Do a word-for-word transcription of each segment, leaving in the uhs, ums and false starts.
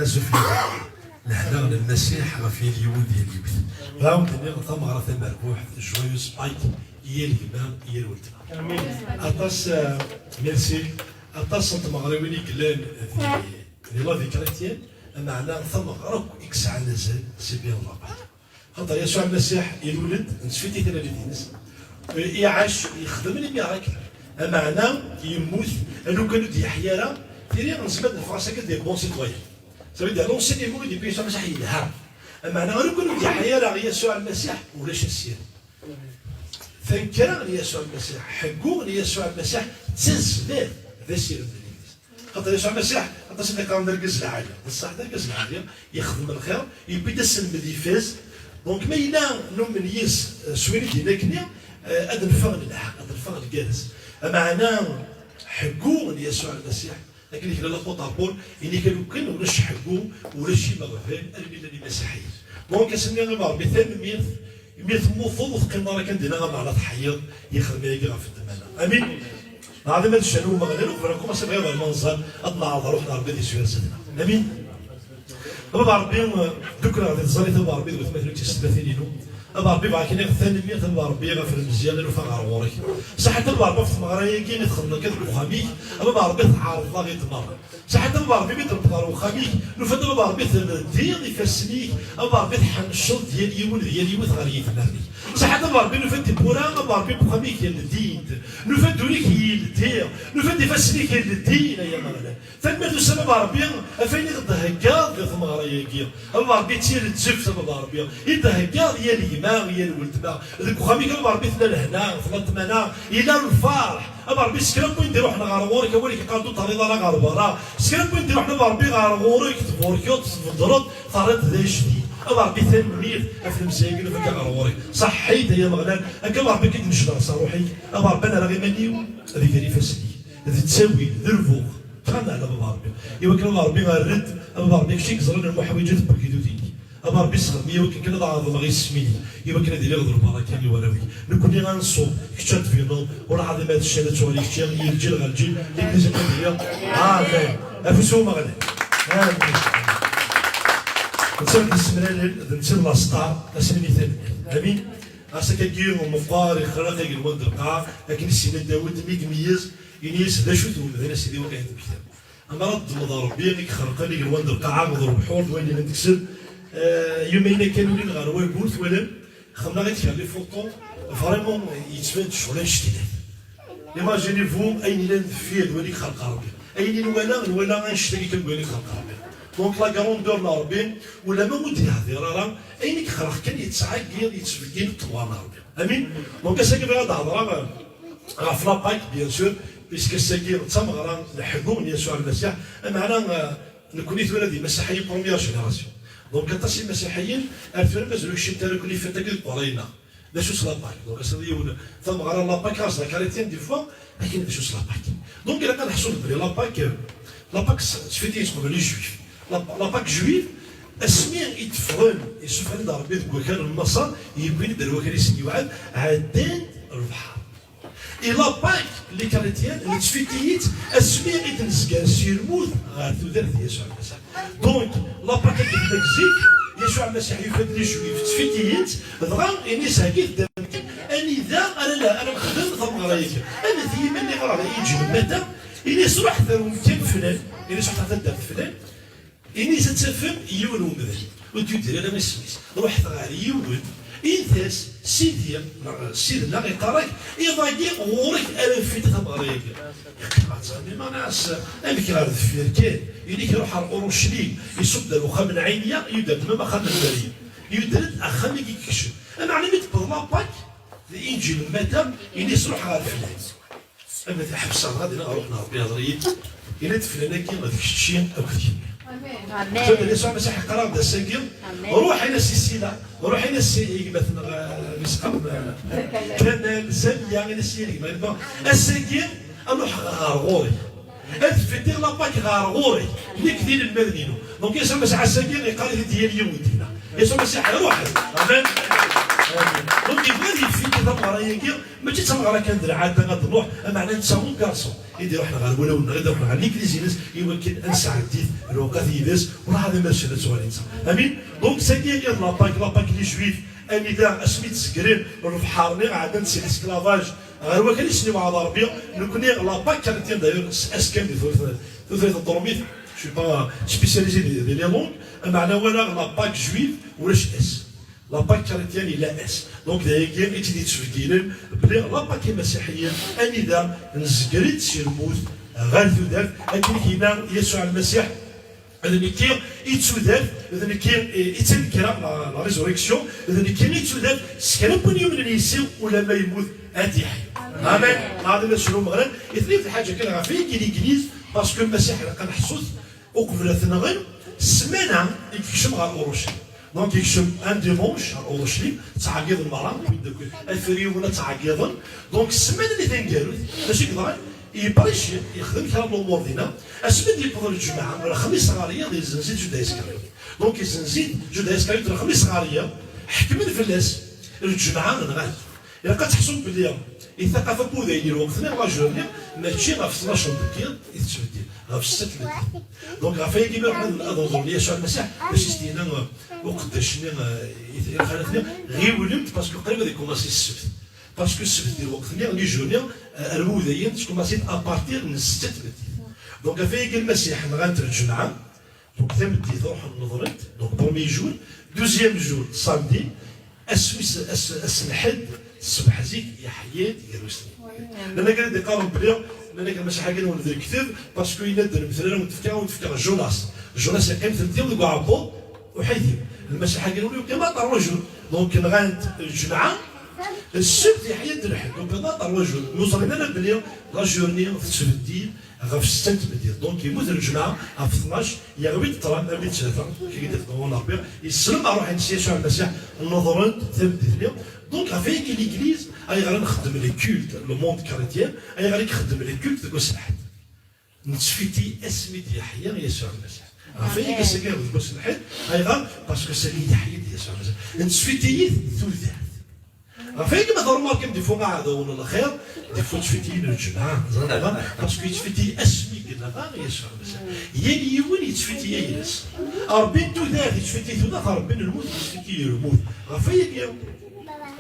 Azul fell-awen. Lehna n Lmasiḥ ɣef yal yiwen d yal yiwet. Bɣiɣ ad wen-d-iniɣ tameɣra tamerbuḥt, joyeuse Pâques, i yal gma, i yal weltma. Aṭas, eh, merci. Aṭas n tmeɣriwin i yellan di, di la vie chrétienne, ameɛna tameɣra akk i yesɛan azal, c'est bien la Pâques. Xaṭer Yasuɛ Lmasiḥ ilul-d, nettfiti tilalit-ines. Iɛac, yexdem les miracles. Ameɛna yemmut, a lukan ur d-yeḥya ara, tili nezmer ad neffeɣ ass-agi des bons citoyens. Ça veut dire, l'enseignement i d-yewwi Yasuɛ Lmasiḥ yelha. Ameɛna a lukan ur d-yeḥya ara Yasuɛ Lmasiḥ, ulac asirem. Tankra n Yasuɛ Lmasiḥ, ḥeggu n Yasuɛ Lmasiḥ, d tazmert, d asirem n Legliz. Xaṭer Yasuɛ Lmasiḥ, aṭas i d-iqqaren d argaz lɛali. D ṣṣeḥ, d argaz lɛali, yexdem lxir, yewwi-d aselmed ifaz. Donc, ma yella numen yis, eh, s win i d-yenna akkenni, eh, ad neffeɣ nelha, ad neffeɣ ngerrez. Ameɛna, ḥeggu n Yasuɛ Lmasiḥ, akken i yekla l'apôtre Paul, ini-k a lukan ulac ḥeggu, ulac imeɣban, almi llan imasiḥiyen. Donc, ass-nni a Ṛebbi, tanemmirt, imi temmuteḍ ur teqqimeḍ ara kan dinna, ameɛna teḥyiḍ, yexdem ayagi ɣef ddemma-nneɣ. Amin. Neɛḍem ad ccan Umeɣlal, uqbel ad nkumaṣi bɣiɣ ad nẓal, ad neɛreḍ Ṛuḥ n Ṛebbi ad yessu ar zdat-neɣ. Amin. A Baba Ṛebbi, ddukkleɣ di tẓallit a Baba Ṛebbi d watmaten-iw d tiyessetmatin-inu. A Baba Ṛebbi, bɣiɣ ad k-iniɣ tanemmirt a Baba Ṛebbi ɣef lemzeyya i nufa ɣer ɣur-k. Saḥit a Baba Ṛebbi ɣef tmeɣra-agi i txedmeḍ akka deg uxxam-ik, a Baba Ṛebbi tɛerḍeḍ-aɣ i ddmeṛ. Saḥit a Baba Ṛebbi mi d-newweḍ ɣer uxxam-ik, nufa-d a Baba Ṛebbi teldiḍ ifassen-ik, a Baba Ṛebbi tḥennceḍ-d yal yiwen d yal yiwet ɣer yitmaten-ik. Saḥit a Baba Ṛebbi nufa-d tiwwura, a Baba Ṛebbi n uxxam-ik ldint, nufa-d ul-ik yeldi, nufa-d ifassen-ik ldin, ay Ameɣlal. Tanemmirt ussan a Baba Ṛebbi ɣef wayen i ɣ-d-theggaḍ di tmeɣra-agi. A Baba Ṛebbi d tirezzeft a Baba Ṛebbi i d-theggaḍ yal gma, yal weltma. Deg uxxam-ik a Baba Ṛebbi tella lehna, tella ṭṭmana, yella lferḥ. A Baba Ṛebbi s kra n win d-iruḥen ɣer ɣur-k, awal-ik yeqqar-d ur terriḍ ara ɣer berra. S kra n win d-iruḥen a Baba Ṛebbi ɣer ɣur-k, tburkeḍ, tbeddreḍ, terriḍ d ajdid. A Baba Ṛebbi tanemmirt ɣef lemzeyya-agi nufa-k ɣer ɣur-k. Ṣaḥḥit ay Ameɣlal, akka a Baba Ṛebbi akka i d-necdeɣ s ṛuḥ-ik. A Baba Ṛebbi ad nerr iman-iw deg gar ifassen-ik. D ttawil, d lbux, ṭṭan ɛla Baba Ṛebbi. Iwakken a Baba Ṛebbi err-d, a Baba Ṛebbi kečč i yeẓran lmuḥwaǧat n wegdud-ik. A Baba Ṛebbi sexdem-iyi iwakken kan ad ɛeḍmeɣ isem-ik, iwakken ad iliɣ d lbaraka i warraw-ik. Nekkni ad nṣub, kečč ad tbineḍ, ur ɛad ma d ccan ad tuɣal i kečč, i lǧil ɣer lǧil, Legliz ad tili. Amen. Afus i Umeɣlal. Amen. Netta d isemralen, d netta d lasṭar, ass-nni tanemmirt. Amin. Ass-agi meqqar, ixerreq igenwan d lqaɛa, akken i s-yenna Dawed, mi imeyyez, ini-as, d acu-t umdan, a Sidi, waqila d lmektab. Amar ad d-ddmeḍ Ṛebbi i ixerqen igenwan d lqaɛa d lebḥur d wayen yellan deg-sen, eh, yumayen akka ulin ɣer wayyur, twalam, xemmeɣ i d-kra les photos, vraiment, yettban-d ccɣel annect-ilat. Imaginez-vous ayen yellan deffir d wayen i ixelq Ṛebbi. Ayen i nwala, nwala annect-agi kan n wayen i ixelq Ṛebbi. Donc la grandeur n Ṛebbi, ulama ur d-yehdir ara, ayen i yexleq kan yettɛeggiḍ, yettbeggin ṭṭebɛa n Ṛebbi. Amin. Donc ass-agi bɣiɣ ad d-hedreɣ, euh, ɣef la Pâques, bien sûr, puisque ass-agi d tameɣra n ḥeggu n Yasuɛ Lmasiḥ, ameɛna, euh, nekkni tura d imasiḥiyen première génération. Donc aṭas imasiḥiyen ar tura mazal ur kciment ara akk les fêtes-agi deg uɣray-nneɣ. D acu-tt la Pâques? Donc ass-a yiwen tameɣra n la Pâques, ɣas d akritiyen des fois, akken d acu-tt la Pâques? Donc ilaq ad neḥsu belli la Pâques, la Pâques tettfiti-tt qbel les juifs. La, la Pâques juive, asmi i d-ffɣen, issufɣen-d Ṛebbi deg wakal n Maṣer, yewwin-d ar wakal i sen-yewɛed, ɛeddan lebḥer. Et la Pâques, les chrétiens, nettfiti-tt asmi i d-nezger si lmut ɣer tudert n Yasuɛ Lmasiḥ. Donc, la Pâques akken tella zik, Yasuɛ Lmasiḥ yufa-d les juifs ttfitiyen-tt, dɣa ini-as heggi-t-id amkan anida ara, ara nexdem tameɣra-agi. Anef-iyi, ma nniɣ ara iǧǧ lmata, ini-as ruḥet ar umkan flan, ini-as ruḥet ar taddart flan, ini-as ad tafem yiwen umdan, ur d-yuddir ara isem-is. Ruḥet ɣer yiwen, init-as, Sidi, neɣ Ssid-nneɣ iqqar-ak, iḍ-agi ɣur-k ara nfiti tameɣra-agi. Yeqqim ɣer ttxemmim, anas, amek ɣer deffir kan? Ini-k iruḥ ɣer Uruclim, iṣubb-d ar uxxam n Ɛinya, yudder-d mam axxam n Meryem. Yudder-d axxam i yekcem. Ameɛna mi d-tewweḍ la Pâques, di Inǧil n Mata, ini-as ruḥ ɣer flan. Ama tiḥbes-a dɣa dinna ɣer Ruḥ n Ṛebbi ihder-iyi-d, yenna-d flan-agi d kečči akked kemmi. Amen. Tura Yasuɛ Lmasiḥ iqqar-aɣ-d ass-agi, amen, ruḥ ini-as i Sila, ruḥ ini-as i gma-tneɣ, eh, misqam, eh, Kamal, Samiya, ini-as i gma, ass-agi ad ruḥeɣ ɣer ɣur-k. Ad fitiɣ la Pâques ɣer ɣur-k, nekk d inelmaden-inu. Donc Yasuɛ Lmasiḥ ass-agi iqqar-it-id yal yiwen dinna. Yasuɛ Lmasiḥ iruḥ-d. Amen. Donc, yebɣa ad yefti tameɣra-agi, mačči d tameɣra kan d lɛada ad nruḥ, ameɛna netta un garçon i d-iruḥen ɣer wulawen-nneɣ, i d-iruḥen ɣer l'église-ines, i wakken ad nesɛeddi lewqat yid-s, werɛad ma rcen ad tuɣal netta. Amin. Donc, sagi i d la Pâque, la Pâque n les Juifs, anida asmi d-zegren lebḥer-nni, ɛeddan si l'esclavage ɣer wakal i sen-iwɛed Ṛebbi, nekkni la Pâque chrétienne, d'ailleurs, s S kan di tutlayt, tutlayt n tṛumit, je suis pas spécialisé di, di les langues, ameɛna walaɣ la Pâque juive, ulac S. La Pâque chrétienne, yella S. Donc, d ayagi i tt-id-yettbeddilen belli la Pâque imasiḥiyen, anida nezger-itt si lmut ɣer tudert, akken i k-yenna Yasuɛ Lmasiḥ, d nekki i d tudert, d nekki i d tanekkra, la, la résurrection, d nekki i d tudert, s kra n win yumnen yis-i, ulamma yemmut, ad d-yeḥyu. Amen. Ɣer d asru Meɣran, i tnif lḥaǧa kan ɣef yagi l'église, parce que Lmasiḥ ilaq ad neḥṣu-t, uqbel ad t-nɣen, ssmana i yekcem ɣer Uruclim. Donc yekcem un dimanche ɣer Uruclim, ttɛeggiḍen merra, afriwen ad ttɛeggiḍen. Donc ssmana-nni taneggarut, d acu i yeḍran? Yebri ciṭ, yexdem kra n lumuṛ dinna. Asmi d-yewweḍ lǧemɛa, lexmis ɣer yiḍ, yezzenz-it Judas Iscariote. Donc yezzenz-it Judas Iscariote lexmis ɣer yiḍ, ḥekmen fell-as, lǧemɛa nɣan-t. Ilaq ad teḥsum belli i taqafa n wudayen n lweqt-nni, la journée, mačči ɣef tnac n deg yiḍ i tettbeddil, ɣef setta n tmeddit. Donc ɣef wayagi mi ruḥen ad, ad ḍelmen Yasuɛ Lmasiḥ, d acu i s-d-yenna, uh, uqeddac-nni, uh, i, i lxalat-nni, ɣiwlemt, parce que qrib ad ikumaṣi ssebt. Parce que ssebt di lweqt-nni, les journées, euh, ar wudayen, ttkumaṣit à partir n setta n tmeddit. Donc ɣef wayagi Lmasiḥ nɣan-t lǧemɛa, donc tameddit ruḥen neḍren-t, donc premier jour, deuxième jour, samedi, ass wis, ass, ass n lḥedd, ṣṣbeḥ zik, yeḥya-d gar usnin. Llan akken i d-iqqaren belli, llan akken Lmasiḥ-agi nwen d lekdeb, parce que yenna-d, lmetl ara wen-d-fkeɣ, ad wen-d-fkeɣ Jonas. Jonas yeqqim teldi deg uɛebbuḍ, uḥidim. Lmasiḥ-agi nwen yeqqim à trois jours. Donc nɣan-t lǧemɛa, ssebt yeḥya-d lḥedd, donc pendant trois jours. Ur ẓrin ara belli la journée tettbeddil ɣef setta n tmeddit. Donc yemmut lǧemɛa ɣef tnac, yeɣwi-d ṭṭlam armi d tlata, kiki d-ixdem Ṛebbi, yeslem ṛṛuḥ-ines Yasuɛ Lmasiḥ, neḍren-d tameddit-nni. Donc ɣef wayagi l'église, ayɣer i nxeddem le culte, le monde chrétien, ayɣer i nxeddem le culte deg wass n lḥedd? Nettfiti asmi d-yeḥya Yasuɛ Lmasiḥ. Ɣef wayagi ass-agi deg wass n lḥedd, ayɣer? Parce que sani yeḥya-d Yasuɛ Lmasiḥ. Nettfiti-it tudert. Ɣef wayagi ma tṛumarkim, des fois aɛdaw n lxir, des fois ttfitiyen lǧemɛa, ẓran, parce que yettfiti asmi i yenɣa Yasuɛ Lmasiḥ. Yal yiwen yettfiti ayla-s. Ṛebbi n tudert yettfiti tudert, Ṛebbi n lmut yettfiti lmut. Ɣef wayagi,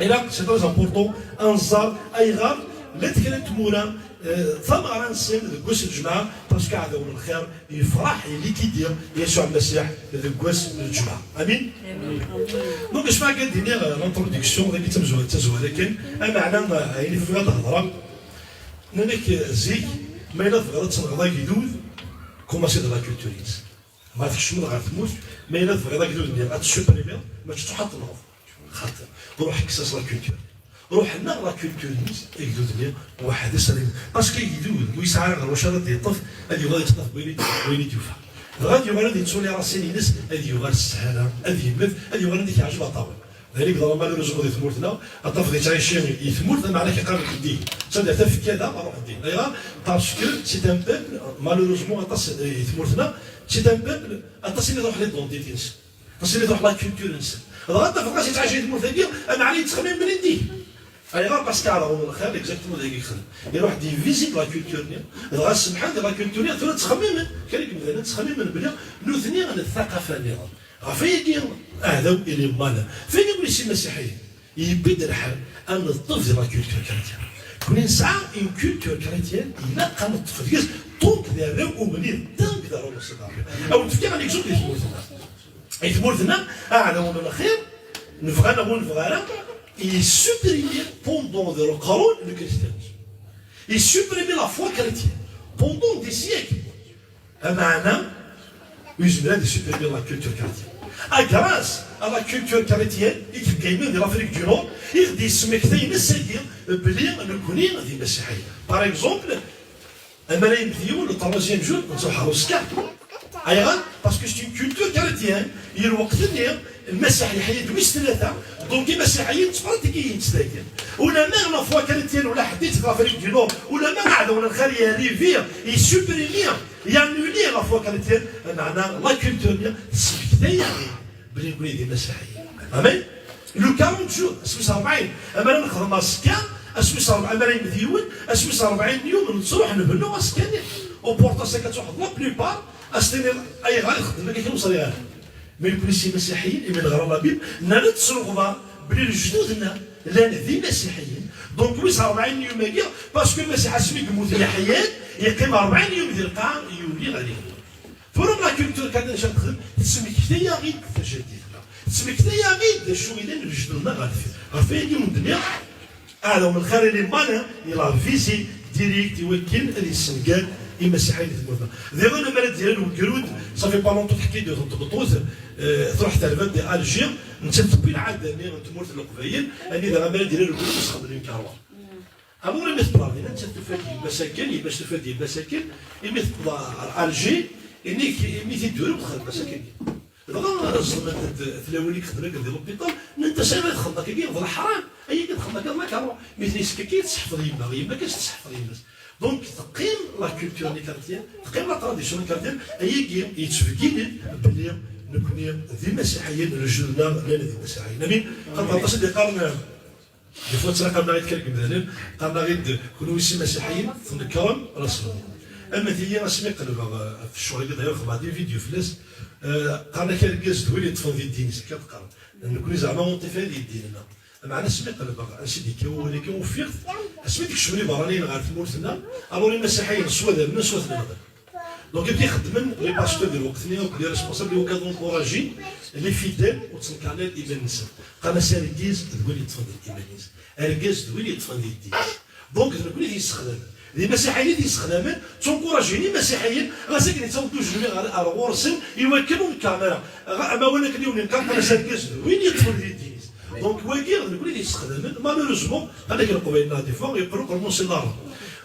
ilaq, c'est très important, ad nẓer ayɣer llant kra n tmura, eh, tameɣra-nsen deg wass n lǧemɛa, parce que aɛdaw n lxir yefṛeḥ, yelli-k-id Yasuɛ Lmasiḥ deg wass n lǧemɛa. Amin? Donc, acu akka d-iniɣ, eh, l'introduction, dagi d tamezwarut, d tazwara kan, ameɛna, eh, ayen i bɣiɣ ad d-hedṛeɣ, nnan-ak, eh, zik, ma yella tebɣiḍ ad tenɣeḍ agdud, commencer de la culture-ines. Ma tkecmeḍ ɣer tmurt, ma yella tebɣiḍ agdud-nni ad t-supprimiḍ, mačči d tuḥaṭ tenɣeḍ. Xaṭer, ruḥ kkes-as la culture. Ruḥ nnaɣ la culture-ines, agdud-nni weḥd-s ara yem-, parce que agdud, ur yesɛi ara ɣer wacu ara d-yeṭṭef, ad yuɣal yeṭṭef wayen i d-, wayen i d-yufa. Dɣa ad yuɣal ad yettwali racine-ines, ad yuɣal s sshala, ad yemmet, ad yuɣal ad t-yeɛjeb aṭawen. D ayen i yeḍran malheureusement di tmurt-nneɣ, ad tafeḍ yettɛici i tmurt, ameɛna k-iqqar lḥedd-ik. Sanda tafekka da, ruḥ din. Ayɣer? Parce que c'est un peuple, malheureusement, aṭas, eh, i tmurt-nneɣ, c'est un peuple, aṭas i d-iruḥ l'identité-nsen. Aṭas i d-iruḥ la culture-nsen. Dɣa ad tafeḍ ɣas yettɛici i tmurt-agi, ameɛna yettxemmim mlindi. Ayɣer? Parce que ɛerḍen lxir, exactement d ayen i yexdem. Iruḥ-d yvisite la culture-nni, dɣa semḥen di la culture-nni, tura ttxemmimen, kra n yimdanen ttxemmimen belli nutni n thaqafa nniḍen. Ɣef wayagi, aɛdaw, il est malin. F ayen i wen-issin Imasiḥiyen, yewwi-d lḥal ad neṭṭef di la culture chrétienne. Kuni nesɛa une culture chrétienne, ilaq ad neṭṭef deg-s, donc d arraw ugni, donc d arraw n Sidi Ṛebbi. Ad wen-d-fkeɣ un exemple di tmurt-nneɣ. Di tmurt-nneɣ, aɛdaw n lxir, nebɣa neɣ ur nebɣi ara, yessupprimi pendant des leqrun le christianisme. Yessupprimi la foi chrétienne pendant des siècles. Ameɛna, ur yezmir ad yessupprimi la culture chrétienne. À grâce à la culture chrétienne, i iqqimen di l'Afrique du Nord, i ɣ-d-yesmektayen ass-agi belli nekkni d imasiḥiyen. Par exemple, amar ay yemmet yiwen, le troisième jour, nettruḥ ɣer uṣekka. Ayɣer? Parce que c'est une culture chrétienne, i lweqt-nni, Lmasiḥ yeḥya-d wis tlata, donc imasiḥiyen ttpratiki-yin-tt dagi. Ulamma la foi chrétienne ula ḥedd-itt ɣef l'Afrique du Nord, ulamma aɛdaw n lxir yerrivi, yessupprimi, yannuli la foi chrétienne, meɛna la culture-nni tesmektay-aɣ-in belli nekkni d imasiḥiyen. Amen? Le quarante jours, asmi-s rebɛin, amar ad nexdem aẓekka, asmi-s rebɛin, amar ad yemmet yiwen, asmi-s rebɛin n yum, nettruḥ nbennu aẓekka-nni. Au pourtant, c'est que truḥeḍ la plupart, ad s-tiniḍ, ayɣer i txeddem akka, ur ẓriɣ ara. Mais nekkni s imasiḥiyen, imi neɣra la Bible, nnan-d s lɣeḍa belli lejdud-nneɣ llan d imasiḥiyen. Donc, wis rebɛin n yum-agi, parce que Lmasiḥ asmi yemmut yeḥya-d, yeqqim rebɛin n yum di lqaɛa, yuli ɣer yigenni. Tura la culture kan acu texdem, tesmektay-aɣ-id tajaddit-nneɣ. Tesmektay-aɣ-id d acu i llan lejdud-nneɣ ɣer deffir. Ɣef wayagi wen-d-nniɣ, aɛdaw n lxir, il est malin, il a visé direct i wakken ad yessenger imasiḥiyen di tmurt-nneɣ. Diɣen, amar ad d-yerr wegrud, ça fait pas longtemps teḥka-d yiwet n tmeṭṭut, eh, truḥ terba di Alger, nettat tewwi lɛada-nni n tmurt n Leqbayel, anida amar ad d-yerr wegrud, yesxedem lkarwa. Alors, imi tewweḍ dinna, nettat tufa-d yemma-s akken, yemma-s tufa-d yemma-s akken, imi tewweḍ ɣer Alger, inik, imi t-id-turew, texdem-as akken. Dɣa ẓedment-d tlawin i yexdem akken di l'hôpital, nnant-as: "Ayɣer i txedmeḍ akkagi? D leḥram, ayagi txedmeḍ akka d lakaṛuh." Mi ten-yessekki, tesseḥfeḍ yemma, yemma kan s-tesseḥfeḍ yemma-s. Donc, teqqim la culture n ikartiyen, teqqim la tradition n ikartiyen, ayagi yettbeggin-d belli nekni d imasiḥiyen, lejdud-nneɣ llan d imasiḥiyen. Amin. Xaṭer aṭas i d-yeqqaren, des fois ttnaqamen-aɣ-id kra n yemdanen, qqaren-aɣ-id: "Kunwi s imasiḥiyen tnekṛem Rasulullah." Ama tigi, asmi qelbeɣ, eh, ɣef ccɣel-agi, d'ailleurs xedmeɣ-d une vidéo fell-as, eh, qqaren-ak: "Argaz d win yeṭṭfen di ddin-is", akka d-qqaren. Nekni zeɛma on tifay di ddin-nneɣ. Meɛna asmi qelbeɣ ansi d-yekka wawal-agi, ufiɣ-t, asmi d-kecmen iberraniyen ɣer tmurt-nneɣ, alors imasiḥiyen s wadam-nni s wat-nneɣ. Donc, amek i xeddmen les pasteurs di lweqt-nni, akk les responsables, i wakken ad encourager les fidèles ur ttenkarn ara iman-nsen. Qqaren-as: "Argaz d win yeṭṭfen di iman-is, argaz d win yeṭṭfen di ddin-is." Donc, d nekni i t-yessexdamen. D imasiḥiyen i t-yessexdamen, ttunkuṛajen imasiḥiyen, ɣas akken yettaweḍ ujenwi ɣer, ɣer ɣur-sen, i wakken ur nekkaren ara. Ɣ-, amawal akken i wen-nekkar, qqaren-as: "Argaz d win yeṭṭfen di ddin-is." Donc, wagi d nekni i t-yessexdamen, malheureusement, qqaren-ak Leqbayel-nneɣ des fois, yeqqel uqermud-nsen d areḍ.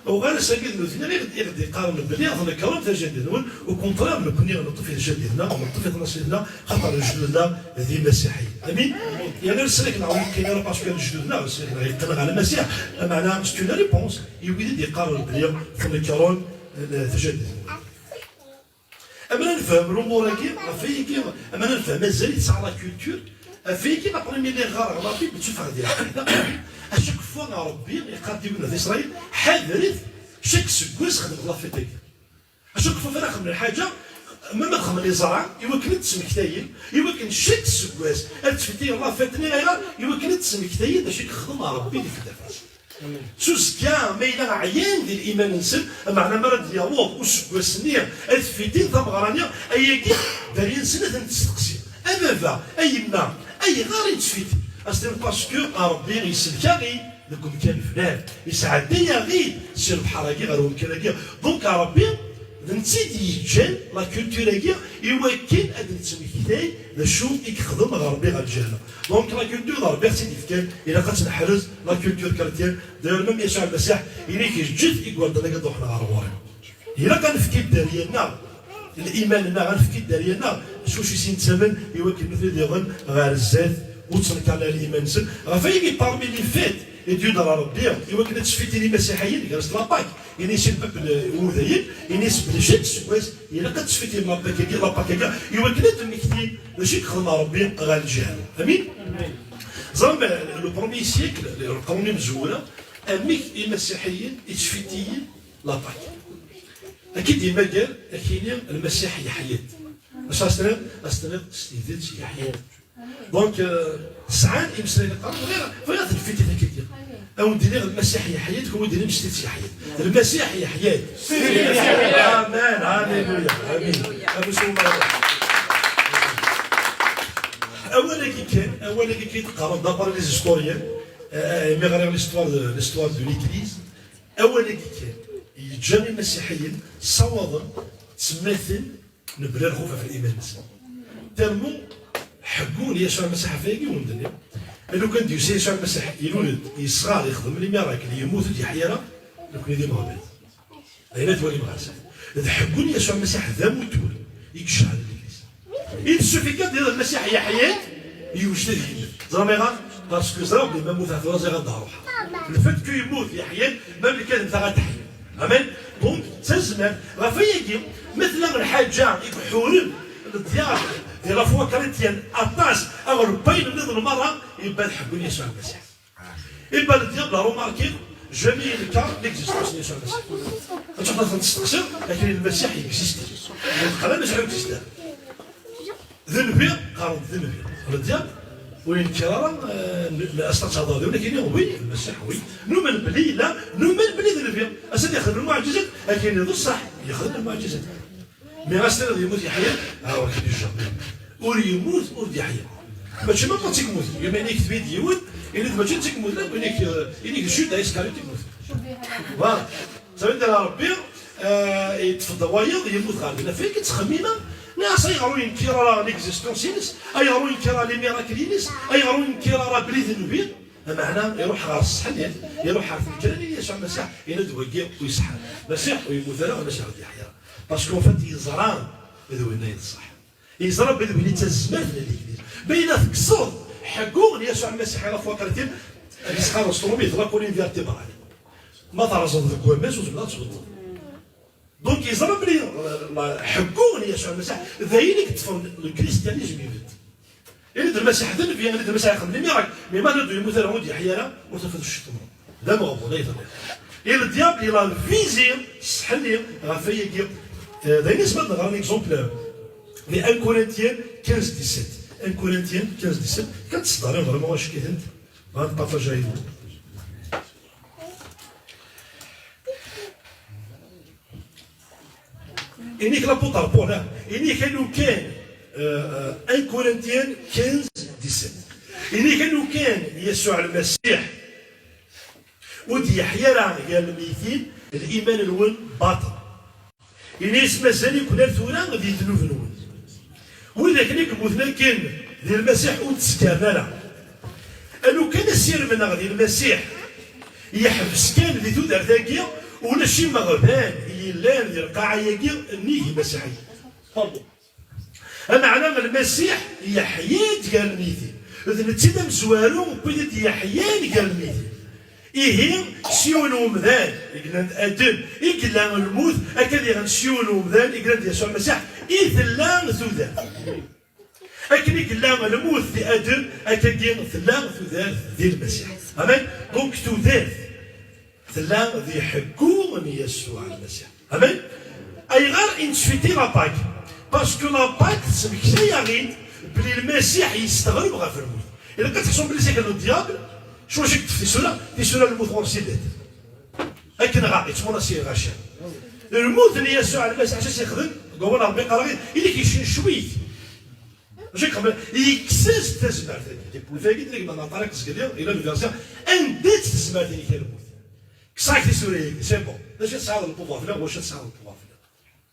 Uɣal ass-agi d nutni i ɣ-d-, i ɣ-d-yeqqaren belli tnekṛem tajaddit-nwen, au contraire, nekni neṭṭef i tjaddit-nneɣ, neṭṭef i tnaṣlit-nneɣ, xaṭer lejdud-nneɣ d imasiḥiyen. Amin? Yerna ur nessin akken neɣ ur neqqin ara parce que lejdud-nneɣ, ur nessin akken neɣ yeqqen ɣer Lmasiḥ, meɛna c'est une réponse i wid i d-yeqqaren belli tnekṛem, eh, tajaddit-nwen. Amer ad nefhem lumuṛ-agi, ɣef wayagi, amer ad nefhem azal i tesɛa la culture, ɣef wayagi, après mi lliɣ ɣareɣ la Bible, ttufeɣ di lɛaqida, à chaque fois Ṛebbi yeqqar-d i bnat Isṛayil: "Ḥadret, chaque seggas xedmet la fête-agi." À chaque fois ara xedmen lḥaǧa, ma ma xedmen iẓra, i wakken ad d-smektayen, i wakken chaque seggas ad ttfettiyen la fête-nni, ayɣer? I wakken ad d-smektayen d acu i yexdem Ṛebbi di tdafas. S uzekka, ma yella ɛyan di liman-nsen, meɛna mi ara d-yaweḍ useggas-nni, ad ffitin tameɣra-nni, ayagi, dderya-nsen ad ten-testeqsi: "A baba, a yemma, ayɣer i nettfiti?" Ad s-tiniḍ: "Parce que Ṛebbi yesselk-aɣ-id deg umkan flan, yesɛedday-aɣ-id si lebḥer-agi ɣer umkan-agi." Donc, Ṛebbi d netta i d-yeǧǧan la culture-agi i wakken ad d-nettmektay d acu i yexdem Ṛebbi ɣer lǧehna. Donc, la culture d Ṛebbi i ɣ-tt-id-yefkan, ilaq ad tt-neḥrez, la culture chrétienne. D'ailleurs, même Yasuɛ Lmasiḥ, yenna-k: "Ǧǧet igerdan-agi ad ruḥen ɣer ɣur-i." Ilaq ad nefk i dderya-nneɣ, liman-nneɣ, ad nefk i dderya-nneɣ s wacu i s-nettamen, i wakken nutni diɣen ɣer zdat ur ttnekkaren ara liman-nsen. Ɣef wayagi, parmi les fêtes i d-yuder Ṛebbi i wakken ad ttfitin imasiḥiyen, gar-asent la Pâque. Ini-as i lbab n Wudayen, ini-as belli chaque seggas ilaq ad ttfitin la Pâque-agi, la Pâque-agi, i wakken ad d-mmektin d acu i yexdem Ṛebbi ɣer lǧehna. Amin? Ẓram, le premier siècle, lqern imezwura, amek imasiḥiyen i ttfitiyen la Pâque. Ad k-id-yemmager, ad k-yini Lmasiḥ yeḥya-d. Acu as-tenniḍ? As-tenniḍ s tidet yeḥya-d. Donc, euh, sɛan imeslayen qqaren, bɣiɣ, bɣiɣ ad ten-fitiɣ akkagi. Ad wen-d-iniɣ Lmasiḥ yeḥya-d, kunwi d-tinim s tidet yeḥya-d. Lmasiḥ yeḥya-d. Amen, alléluia, amin. Amen. Awal-agi kan, awal-agi kan i d-qqaren, d'après les historiens, euh, mi ɣriɣ l'histoire de, l'histoire de l'Église, awal-agi kan yeǧǧa imasiḥiyen ssawaḍen, ttmaten, mebla lxuf ɣef liman-nsen. Tellement ḥeggun Yasuɛ Lmasiḥ ɣef wayagi wen-d-nniɣ. Lukan d-yusa Yasuɛ Lmasiḥ, ilul-d, yesɣar, yexdem les miracles, yemmut, ur d-yeḥya ara, nekni d imeɣban. D ayen ad twalim ɣer sdat. D ḥeggun Yasuɛ Lmasiḥ d amutur i yecɛel Legliz. Il suffit kan d-tiniḍ Lmasiḥ yeḥya-d, yewjed ad yemmet. Ẓram ayɣer? Parce que ẓriɣ belli ma mmuteɣ tura, ẓriɣ anda ruḥeɣ. Le fait que yemmut, yeḥya-d, même kan mteɣ ad d-ḥya. Amen. Donc, d tazmert. Ɣef wayagi, ma tella lḥaǧa i iḥuren leḍyar, Di la foi chrétienne, aṭas aɣelbayen nniḍen merra, iban ḥeggun Yasuɛ Lmasiḥ. Iban le diable a remarqué jamais il cas l'existence de Yasuɛ Lmasiḥ. Ad tṛuḥeḍ ad ten-testeqsiḍ, akken Lmasiḥ existe. Ur teqqar ara Lmasiḥ ur existe ara. D nnbi, qqaren-d d nnbi. Le diable ur yenkir ara, eh, n-, n-, as tattadar di win akken, oui, Lmasiḥ, oui. Numen belli yella, numen belli d nnbi. As ad yexdem lmuɛǧizat, akken d ṣṣeḥ, yexdem lmuɛǧizat. Mi as-tiniḍ yemmut Yeḥya, ah, ur k-d-ijjeɣ. Ur yemmut, ur d-yeḥya. Mačči ma d tikkelt, yumi inik tbid yiwen, inik mačči d tikkelt, la, inik, eh, inik d Judas Iscariot i yemmuten. Voilà. Ça veut dire Rebbi, eh, yeṭṭef-d wayeḍ, yemmut ɣer din. Ɣef wayagi ttxemmimeɣ, nniɣ-as ayɣer ur yenkir ara l'existence-ines, ayɣer ur yenkir ara les miracles-ines, ayɣer ur yenkir ara belli d nnbi? Ameɛna iruḥ ɣer ṣṣeḥ-nni, iruḥ ɣer tnekra-nni n Yasuɛ Lmasiḥ, yenna-d wagi ur iṣeḥḥa. Lmasiḥ ur yemmut ara, Lmasiḥ ur d-yeḥya ara. Parce qu'en fait, yeẓra d winna i d ṣṣeḥ. Yeẓra belli d win i d tazmert n Legliz. Ma yella tekkseḍ ḥeggu n Yasuɛ Lmasiḥ ɣef wakal-tim, ad yesxerreṣ trumit, la colonne vertébrale. Ma terẓeḍ deg wammas, ur tebɣiḍ ad tbeddeḍ. Donc, yeẓra belli, euh, la, ḥeggu n Yasuɛ Lmasiḥ, d ayen i yeṭṭfen le christianisme ibedd. Ini-d Lmasiḥ d nnbi, ini-d Lmasiḥ ixdem les miracles, mais ma d-, ur yemmut ara, ur d-yeḥya ara, ur tufiḍ cceṭ. D ameɣbun ay telliḍ. Et le diable, il a visé ṣṣeḥ-nni ɣef wayagi. Eh, d ayen isem ad nɣer un exemple di un Corinthiens quinze dix-sept. Un Corinthiens quinze dix-sept. Kan tseddarin vraiment acki-tent. Bɣan partager avec vous. Inik l'apôtre Paul, hein. Inik lukan, euh, euh, un Corinthiens quinze dix-sept. Inik lukan Yasuɛ Lmasiḥ ur d-yeḥya ara gar lmeytin, liman-nwen baṭel. Ini-as mazal-iken ar tura di ddnub-nwen. Wid akken i yemmuten akken di Lmasiḥ ur d-ttgaren ara. A lukan asirem-nneɣ di Lmasiḥ yeḥbes kan di tudert-agi, ulac imeɣban yellan di lqaɛa-agi nnig imasiḥiyen. Pardon. Ameɛna Lmasiḥ yeḥya-d gar lmeytin. D netta i d amezwaru n wid i d-yeḥyan gar lmeytin. Ihi, s yiwen n umdan i yellan d Adem i yella lmut, akka diɣen s yiwen n umdan i yellan d Yasuɛ Lmasiḥ i tella tudert. Akken i yella lmut di Adem, akkagi tella tudert di Lmasiḥ. Amen. Donc tudert tella di ḥeggu n Yasuɛ Lmasiḥ. Amen. Ayɣer i nettfiti la Pâque? Parce que la Pâque tesmektay-aɣ-id belli Lmasiḥ yesteɣreb ɣef lmut. Ilaq ad teḥṣum belli s akal n diable, cwacu i yeṭṭef tisura, tisura n lmut ɣur-s i llant. Akken ɣa, yettmunas i lɣaci. Lmut n Yasuɛ Lmasiḥ, acu i s-yexdem? Deg wawal n Ṛebbi qqareɣ-it, ili-k yecncewit. Acu i yexdem? Yekkes-as-d tazmert-agi. Tagi d lgma n Ṭariq Zgelli, ila le verset, anda-tt tezmert-inek a lmut? Kkseɣ-ak tisura-agi, c'est bon. D acu i tesɛiḍ le pouvoir fell-aɣ, wacu tesɛiḍ le pouvoir fell-aɣ?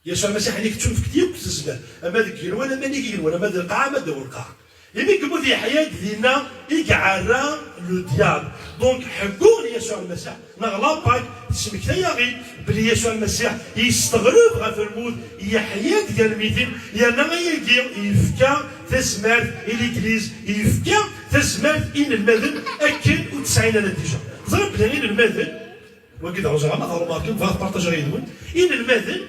Yasuɛ Lmasiḥ, ini-k d tunefkt yakk tezmert, ama deg igenwan, ama nnig igenwan, ama d lqaɛa, ama ddaw lqaɛa. Imi yemmut yeḥya-d dinna i iɛerra le diable. Donc, ḥeggu n Yasuɛ Lmasiḥ, neɣ la Pâque, tesmektay-aɣ-id belli Yasuɛ Lmasiḥ yesteɣreb ɣef lmut, yeḥya-d gar lmeytin, yerna ayagi yefka tazmert i Legliz, yefka tazmert i inelmaden akken ur tt-sɛin ara déjà. Teẓriḍ belli inelmaden, wagi d aɣezra, ma tṛumarkim, bɣiɣ ad partageɣ yid-wen, inelmaden,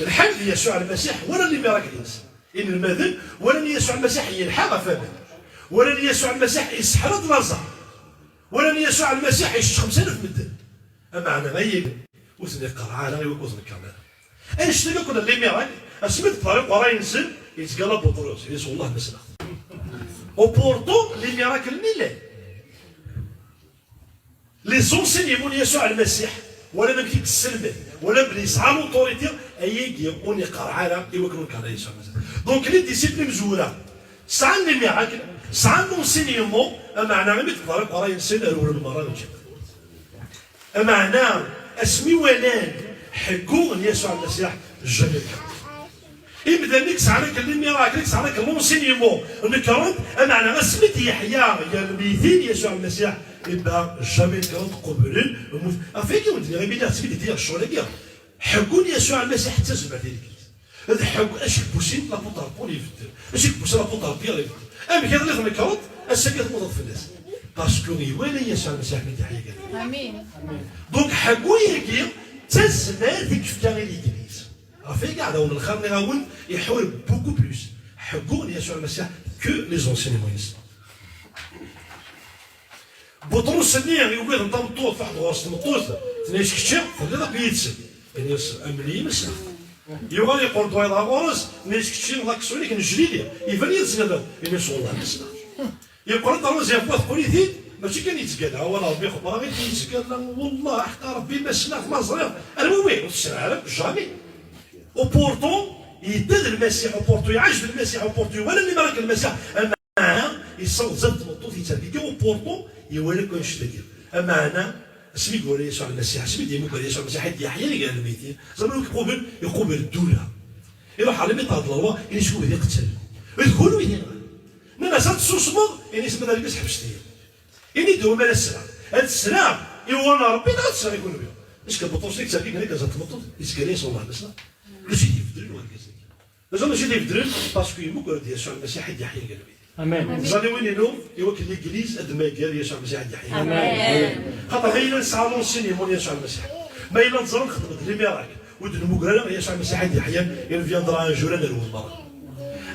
lḥal d Yasuɛ Lmasiḥ, walan les miracles-ines. Inelmaden walan Yasuɛ Lmasiḥ yelḥa ɣef waman. Walan Yasuɛ Lmasiḥ yesseḥra-d laẓar. Walan Yasuɛ Lmasiḥ yessečč xemsa alaf medden. Ameɛna, ay ur ten-iqerreɛ ara i wakken ur ten-kkren ara. Annect-agi akk n les miracles, asmi d-teḍra i uqerray-nsen, yettgalla Buṭrus, yas Wellah ma sneɣ. Au pourtant, les miracles-nni llan. Les enseignements n Yasuɛ Lmasiḥ, walan amek i yesselmed, walan belli yesɛa l'autorité, ayagi ur n-iqerreɛ ara i wakken ur nkeṛ ara Yasuɛ Lmasiḥ. Donc, les disciples imezwura sɛan les miracles, sɛan l'enseignement, ameɛna imi d-teḍra i uqerray-nsen, rewlen merra, mačči. Ameɛna, asmi walan ḥeggu n Yasuɛ Lmasiḥ, jamais. Imdanen i yesɛan akken les miracles, i yesɛan akken l'enseignement, nekren-d, ameɛna asmi d-yeḥya gar lmeytin Yasuɛ Lmasiḥ, iba jamais nekren-d, qeblen, mmuten. Ɣef wagi wen-d-nniɣ, imi lliɣ ttbiddideɣ ccɣel-agi, ḥeggu n Yasuɛ Lmasiḥ d tazmert i Legliz. D ḥeggu, acu i k-busin l'apôtre Paul ibeddel, acu i k-busin l'apôtre Pierre ibeddel. Amek iḍelli tnekreḍ, ass-agi tmuteḍ fell-as. Parce que iwala Yasuɛ Lmasiḥ mi d-yeḥya gar. Amin. Donc ḥeggu-agi d tazmert i yefka i Legliz. Ɣef wagi aɛdaw n lxir nniɣ-awen, iḥureb beaucoup plus. ḥeggu n Yasuɛ Lmasiḥ que les enseignements-ines. Buṭrus-nni yugad n tameṭṭut, faḥ ɣur-s tmeṭṭut, tenna-yas: "Kečči telliḍ akk yid-sen." Yenna-yas: "Amen-iyi, ma ssneɣ-t." Yuɣal yeqqel-d wayeḍ ɣer ɣur-s, yenna-yas: "Kečči d aksuni-k n jlili, iban yid-sen." Yenna-yas: "Wellah ma ssneɣ-t." Yeqqel-d rruẓ ɣef wat qul-it-id, mačči kan yettgalla, awal Ṛebbi xebber-aɣ-id yettgalla, wellah ḥeqqa Ṛebbi ma ssneɣ-t ma ẓriɣ, anwa wi? Ur tesɛi ara, jamais. Uporṭu yedda d Lmasiḥ, uporṭu iɛac d Lmasiḥ, uporṭu iwala limarak n Lmasiḥ, ameɛna yessaweḍ zdat tmeṭṭut yettergigi uporṭu, iwala akk annect-agi. Ameɛna asmi i iwala Yasuɛ Lmasiḥ, asmi i d-yemmuger Yasuɛ Lmasiḥ i d-yeḥya gar lmitin, ẓer wi iqubel, iqubel ddula. Iruḥ ɣer lmiṭ ɣer lerwa, ini-as: "Kunwi d iqettalen. D kunwi d inɣan." Nnan-as: "Ad tessusmeḍ?" Ini-as: "Ma d argaz, ḥebset-iyi." Ini-d: "Uma la ssneɣ, ad ssneɣ i wawal n Ṛebbi neɣ ad ssneɣ i kunwi?" Parce que Buṭrus-nni yettergigi kan akka zdat tmeṭṭut, yettgalla-yas: "Wellah ma ssneɣ." Mačči d-ibeddlen urgaz-agi. Mačči d-ibeddlen, parce que yemmuger-d Yasuɛ Lmasiḥ i d-yeḥyan gar lmitin. Amen. Ẓẓan i win-inu, i wakken Legliz ad d-tmager Yasuɛ Lmasiḥ i d-yeḥyan. Amen. Xaṭer ma yella nesɛa l'enseignement n Yasuɛ Lmasiḥ, ma yella neẓra nxeddem-d les miracles, ur d-nemmuger ara Yasuɛ Lmasiḥ i d-yeḥyan, il viendra un jour ad nerwel merra.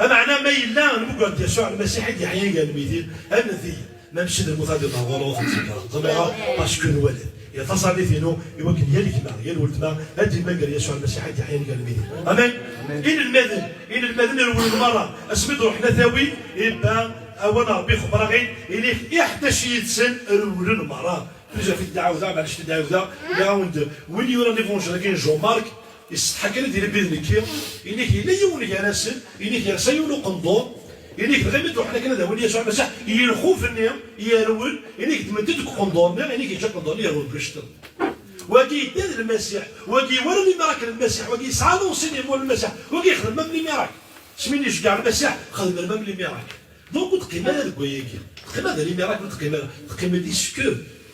Ameɛna ma yella nemmuger-d Yasuɛ Lmasiḥ i d-yeḥyan gar lmitin, ad nti, même si d lmut ad iḍer ɣur-neɣ ur ten-ttgeɣ. Ẓriɣ, parce que nwala. Ya taẓallit-inu, i wakken yal gma, yal weltma, ad d-immager Yasuɛ Lmasiḥ i d-yeḥyan gar lmitin. Amen. Inelmaden, inelmaden rewlen merra. Asmi d-ruḥen ad t-awin, ibba awal n Ṛebbi xebber-aɣ-id, ini-k iḥdac yid-sen rewlen merra. Plusieurs fois i d-ɛawdeɣ, maɛlic d-ɛawdeɣ, nniɣ-awen-d, win yuran l'évangile-agi n Jean-Marc, isetḥa kan ad d-irebbi d nekki, ini-k yella yiwen gar-asen, ini-k yersa yiwen uqendur, ini-k dɣa mi d-ruḥen akken ad awin Yasuɛ Lmasiḥ, yelxuf-nni, yerwel, ini-k ddmen-t-id deg uqendur-nni, ini-k yeǧǧa aqendur-nni yerwel deg uceṭṭiḍ. Wagi yedda d Lmasiḥ, wagi iwala les miracles n Lmasiḥ, wagi yesɛa l'enseignement n Lmasiḥ, wagi yexdem même les miracles. Smi n-iceggeɛ Lmasiḥ, xedmen même les miracles. Donc ur teqqim ara deg wayagi. Teqqim ara d les miracles, ur teqqim ara. Teqqim d est-ce que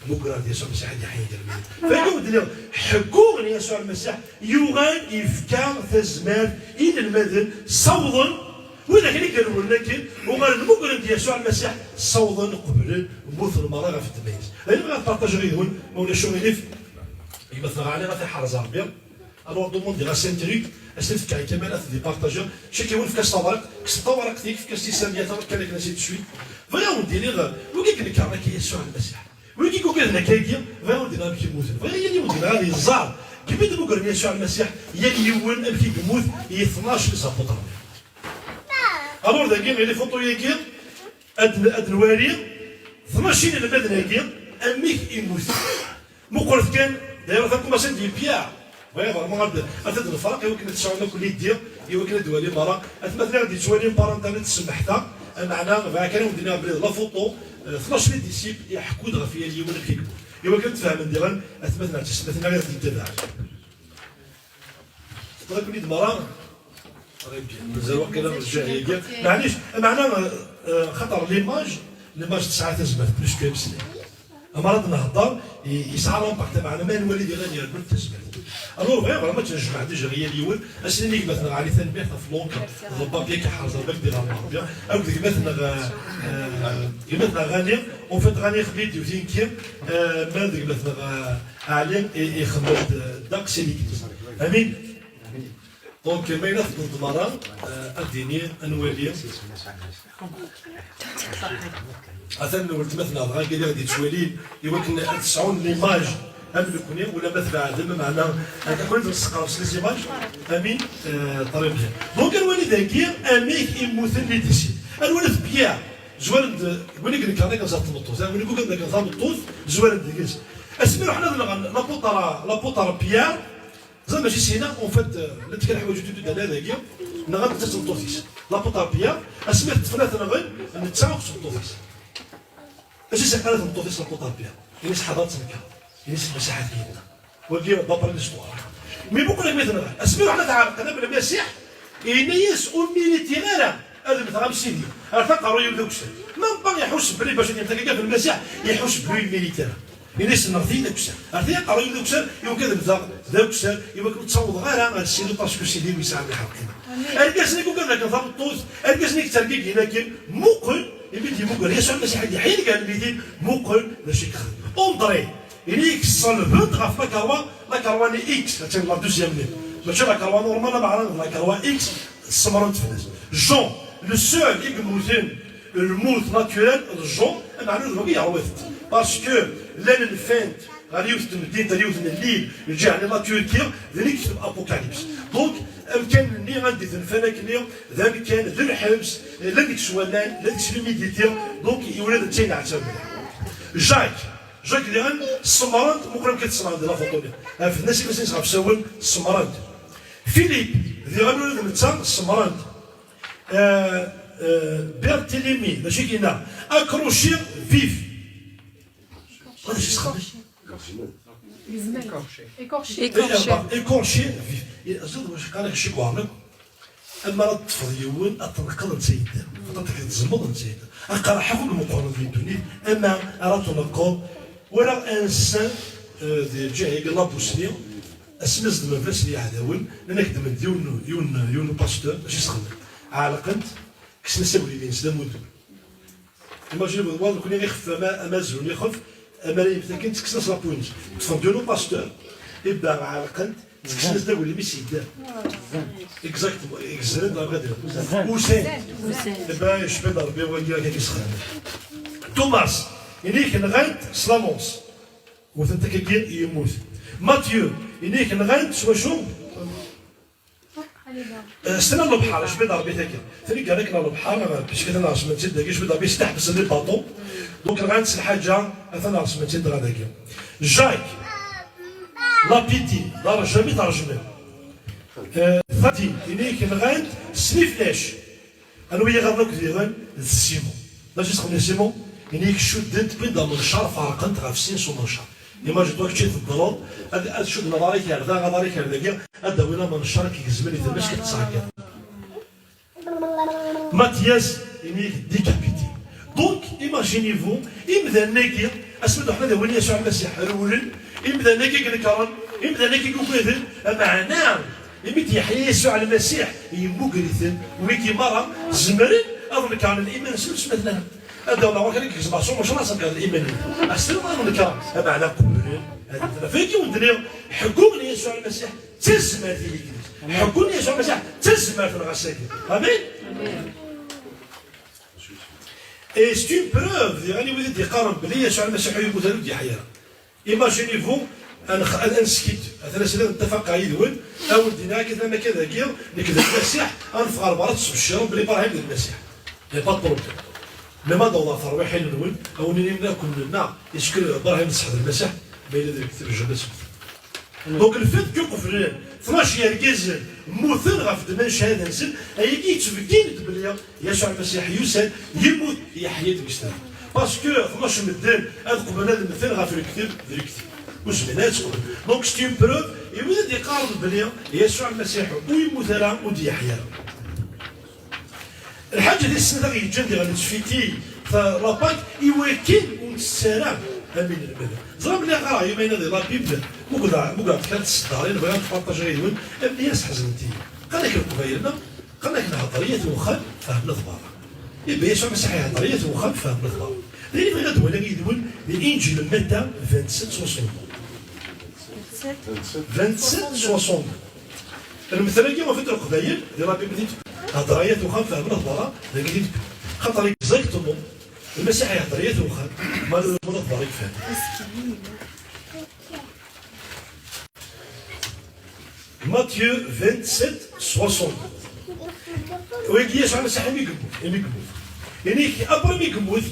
mugreɣ-d Yasuɛ Lmasiḥ ad d-yeḥya gar lmitin. Fagi ur d-nniɣ ḥeggu n Yasuɛ Lmasiḥ yuɣal yefka tazmert i inelmaden ssawḍen, widak i irewlen akken, uɣalen mugren-d Yasuɛ Lmasiḥ, ssawḍen, qeblen, mmuten merra ɣef ddemma-ines. Ayen bɣiɣ ad partageɣ yid-wen, ma ulac uɣilif, gma-tneɣ Ɛli ad t-iḥrez Ṛebbi. Alors, demandiɣ-as un truc, ad s-t-fkeɣ i Kamal, ad t-id-ipartaji. Caki win fkas tabriṭ, kkes tabriṭ-ik, fkas-tt i Samia, tabriṭ kan akken ad s-id-teswi. Bɣiɣ ad wen-d-iniɣ, wigi i inekkren akka Yasuɛ Lmasiḥ. Wigi i yugaden akka-agi, bɣiɣ ad wen-d-iniɣ amek i mmuten. Bɣiɣ yal yiwen deg-neɣ ad iẓer, kemmi d-mmugren Yasuɛ Lmasiḥ, yal yiwen amek i yemmut, i tnac n les apôtres. Alors, dagi, les photos-agi, ad, ad nwali, tnac inelmaden-agi, amek i mmuten. Muqlet kan, d'ailleurs, atan commencé-d yebya. Bɣiɣ vraiment ad, ad t-id-nefreq, i wakken ad tesɛum akk l'idée, i wakken ad d-twali merra. Atmaten ara d-yettwalin par internet, semmeḥt-aɣ, ameɛna bɣiɣ kan ad wen-d-iniɣ belli d la photo, euh, tnac les disciples, iḥekku-d ɣef yal yiwen amek i yemmut. I wakken ad tfehmen diɣen, atmaten ar tismatin ara d-yettabaɛen. Tewwiḍ-aken-id merra? Mazal waqila rǧiɣ yagi. Maɛlic, meɛna, euh, xaṭer l'image, l'image tesɛa tazmert, plus que ameslay. Amer ad nehder, i-, yesɛa l'impact, meɛna ma nwali diɣen yerwel tazmert. Alors, bɣiɣ vraiment ad tt-nejmeɛ déjà ɣer yal yiwen, ad s-nini i gma-tneɣ Ɛli tanemmirt ɣef l'encre, d le papier akka ḥerzeɣ d agdi ɣer Ṛebbi, akked gma-tneɣ, euh, euh, gma-tneɣ Ɣani, en fait, Ɣani ixeddem-d yiwet i nekki, euh, ma d gma-tneɣ, euh, Ɛli i-, ixeddem-d, euh, ddeqs i l'Église. Amin. Donc, ma yella tedduḍ merra, euh, ad d-ini, ad nwali. Atan weltma-tneɣ dɣa, i ɣ-d-yettwalin, i wakken ad sɛun l'image am nekni, wala ma tbeɛdem, meɛna, ad akent-nesseqreb s les images. Amin. Euh, très bien. Donc, ad nwali dagi amek i mmuten les disciples. Ad nwali Pierre, zwaren-d, win i inekkren akken ẓer tmeṭṭut, win i yugaden akken tameṭṭut, zwaren deg-s. Asmi ruḥen ad nɣen l'apôtre, l'apôtre Pierre, ẓer mačči sina, en fait, euh, lettkal ḥwaǧ ututu dana dagi, nɣan d tameṭṭut-is. L'apôtre Pierre, asmi teṭṭfen ad t-nɣen, netta akked tmeṭṭut-is. Acu i s-yeqqar i tmeṭṭut-is l'apôtre Pierre? Ini-as ḥader ad tt-nekker. Ini-as Lmasiḥ ad k-yenna. Wagi d'après l'histoire. Mi muqel akken i t-nɣan. Asmi ruḥen ad t-ɛerqen am Lmasiḥ, yenna-yas ur méritiɣ ara ad mmteɣ am Sidi. Rret aqerruy-iw d akessar. Même pas iḥuss belli bac ad yemmet akka ɣef Lmasiḥ, iḥuss belli ur yemmériti ara. Ini-as nɣet-iyi d akessar. Rret-iyi aqerruy-iw d akessar, i wakken ad mmteɣ d akessar, i wakken ur ttawḍeɣ ara ar Sidi parce que Sidi ur yesɛi ara iḥerqen. Argaz-nni i yugaden akken tameṭṭut, argaz-nni i yettergigin akken, muqel, imi d-yemmuger Yasuɛ Lmasiḥ i d-yeḥyan gar lmitin, muqel d acu i yexdem. André, ini-k ṣellben-t ɣef lakerwa, lakerwa-nni X, attan la deuxième-nni. Mačči lakerwa normale, ameɛna d lakerwa X, semmren-t fell-as. Jean, Le seul i yemmuten lmut naturel d Jean, ameɛna d wagi yeṛwa-t-id. Parce que llan lfan-t ɣer yiwet n temdint, ɣer yiwet n llil, lǧiha-nni la Turquie, din i yekteb Apocalypse. Donc, amkan-nni anda i ten-fan akkenni, d amkan, d lḥebs, la deg-s wallan, la deg-s l'humidité, donc, yura d netta yenɛettab mliḥ. Jacques, Jacques diɣen, semmṛen-t, muqel amek i t-semmṛen di la photo-nni. Refden-as ifassen-is ɣef usawen, semmṛen-t. Philippe, diɣen ula d netta, semmṛen-t. Euh, euh, Barthélemy, d acu i k-yenna? Accroché vif. Ad as-yesxedem. Écorché. Écorché. Écorché vif. Aẓiḍ wacu qqaren ak ccikwaṛ akk. Ama ara teṭṭfeḍ yiwen, ad t-tneqqeḍ netta yedder. Ad t-tezmeḍ netta yedder. Aqerḥ akk i imeqqren di ddunit, ama ara t-tneqqeḍ. Walaɣ ass-a, euh, di lǧiha-agi n la Bosnie, asmi zedmen fell-asen yiɛdawen, nnan-ak ddmen-d yiwen, yiwen, yiwen n pasteur, acu yesxedem? Ɛelqen-t, kksen-as aglim-ines d amuddu. Imagine, wa nekni ixef ama, ama azrun ixef, ama ara yemmet akken, ttekksen-as la peau-ines. Ṭṭfen-d yiwen n pasteur, ibba ɛelqen-t, ttekksen-as-d aglim-is yedder. Exactement, gezren-t ɣer bɣiɣ ad uzan. Uzan. Ibba yecba-d Rebbi wagi akka i yesxedmen. Thomas, ini-k nɣan-t s la manche. Wten-t akkagi yemmut. Mathieu, ini-k nɣan-t s wacu? Eh, s tala n lebḥer, acbi d Rebbi tagi. Tili kan akken lebḥer, eh, puisque atan ɣer smentit dagi, acbi d Rebbi yesteḥbes les bateaux. Donc, nɣan-t s lḥaǧa, atan ɣer smentit dɣa dagi. Jacques, lapidi, d arjam i t-rejmen. Eh, Fadi, ini-k nɣan-t s liflac. Anwa i iɣaḍen akk diɣen? D Simon. D acu i yesxedmen Simon? Ini-k cudden-t, wwin-d amencar, ferqen-t ɣef sin s umencar. Imagine-toi kečč i teddreḍ, ad, ad cudden aḍar-ik ar da, aḍar-ik ar dagi, ad d-awin amencar i k-gezmen i tama-k, ad k-ttɛeggiḍen. Mathias, ini-k décapité. Donc, imaginez-vous, imdanen-agi, asmi d-ruḥen ad awin Yasuɛ Lmasiḥ, rewlen, imdanen-agi i inekren, imdanen-agi i yugaden, ameɛna, imi d-yeḥya Yasuɛ Lmasiḥ, yemmuger-iten, wigi merra zemren ad nekren liman-nsen ur ttmaten ara. Ad d-awneɣ wakal i yegzem Ɛaṣum Ucraṣ ad nekren liman-nsen. Ass-n ad nekren, ameɛna qeblen ad mmten. Ɣef wagi i wen-d-nniɣ, ḥeggu n Yasuɛ Lmasiḥ d tazmert i Legliz. Ḥeggu n Yasuɛ Lmasiḥ d tazmert n ɣass-agi. Amin? Et c'est une preuve, diɣen i wid i d-yeqqaren belli Yasuɛ Lmasiḥ ur yemmut ara, ur d-yeḥya ara. Imaginez-vous, ad nex-, ad, ad neskit, atan ass-a ad nettafaq yid-wen, ad wen-d-iniɣ akka, tama akka dagi, nekk d Lmasiḥ, ad neffeɣ ɣer berra, ad tesbecciṛem belli Ibṛahim d Lmasiḥ. Y a pas de problème. Même ad d-awḍeɣ terwiḥin-nwen, ad wen-inin akk nenna, est-ce que Ibṛahim d ṣṣeḥ d Lmasiḥ? Ma yella d lekdeb, jamais. Donc, le fait que qeblen tnac yergazen mmuten ɣef ddemma n cchada-nsen, ayagi yettbeggin-d belli Yasuɛ Lmasiḥ yusa-d, yemmut, yeḥya-d deg usnerni. Parce que tnac medden ad qeblen ad mmten ɣef lekdeb, d lekdeb. Ur zmiren ad tt-qeblen. Donc, c'est une preuve, i wid i d-yeqqaren belli Yasuɛ Lmasiḥ ur yemmut ara, ur d-yeḥya ara. Lḥaǧa tis snat i ɣ-yeǧǧan diɣen nettfiti ta-, la Pâque, i wakken ur nettett ara am inelmaden. Ẓriɣ belli ɣareɣ yimayna di la Bible, mugdeɣ, mugdeɣ-d kra n tseddarin, bɣiɣ ad partageɣ yid-wen, am nniya-s ḥeznen-iyi. Qqaren-ak Leqbayel, qqaren-ak nhedder i at uxxam, fehmen at berra. Iba Yasuɛ Masiḥ ihedder i at uxxam, fehmen at berra. D ayen i bɣiɣ ad waliɣ yid-wen di Inǧil n Matta vingt-sept soixante. Vingt-sept soixante. Lmetral-agi ɣef Leqbayel, di la Bible i d-, hedder i at uxxam, fehmen at berra, dagi i d-, xaṭer exactement, Lmasiḥ ihedder i at uxxam, ma d at berra i yefhem. Matthieu vingt-sept soixante. Wagi Yasuɛ Masiḥ imi yemmut, imi yemmut. Ini-k, après mi yemmut,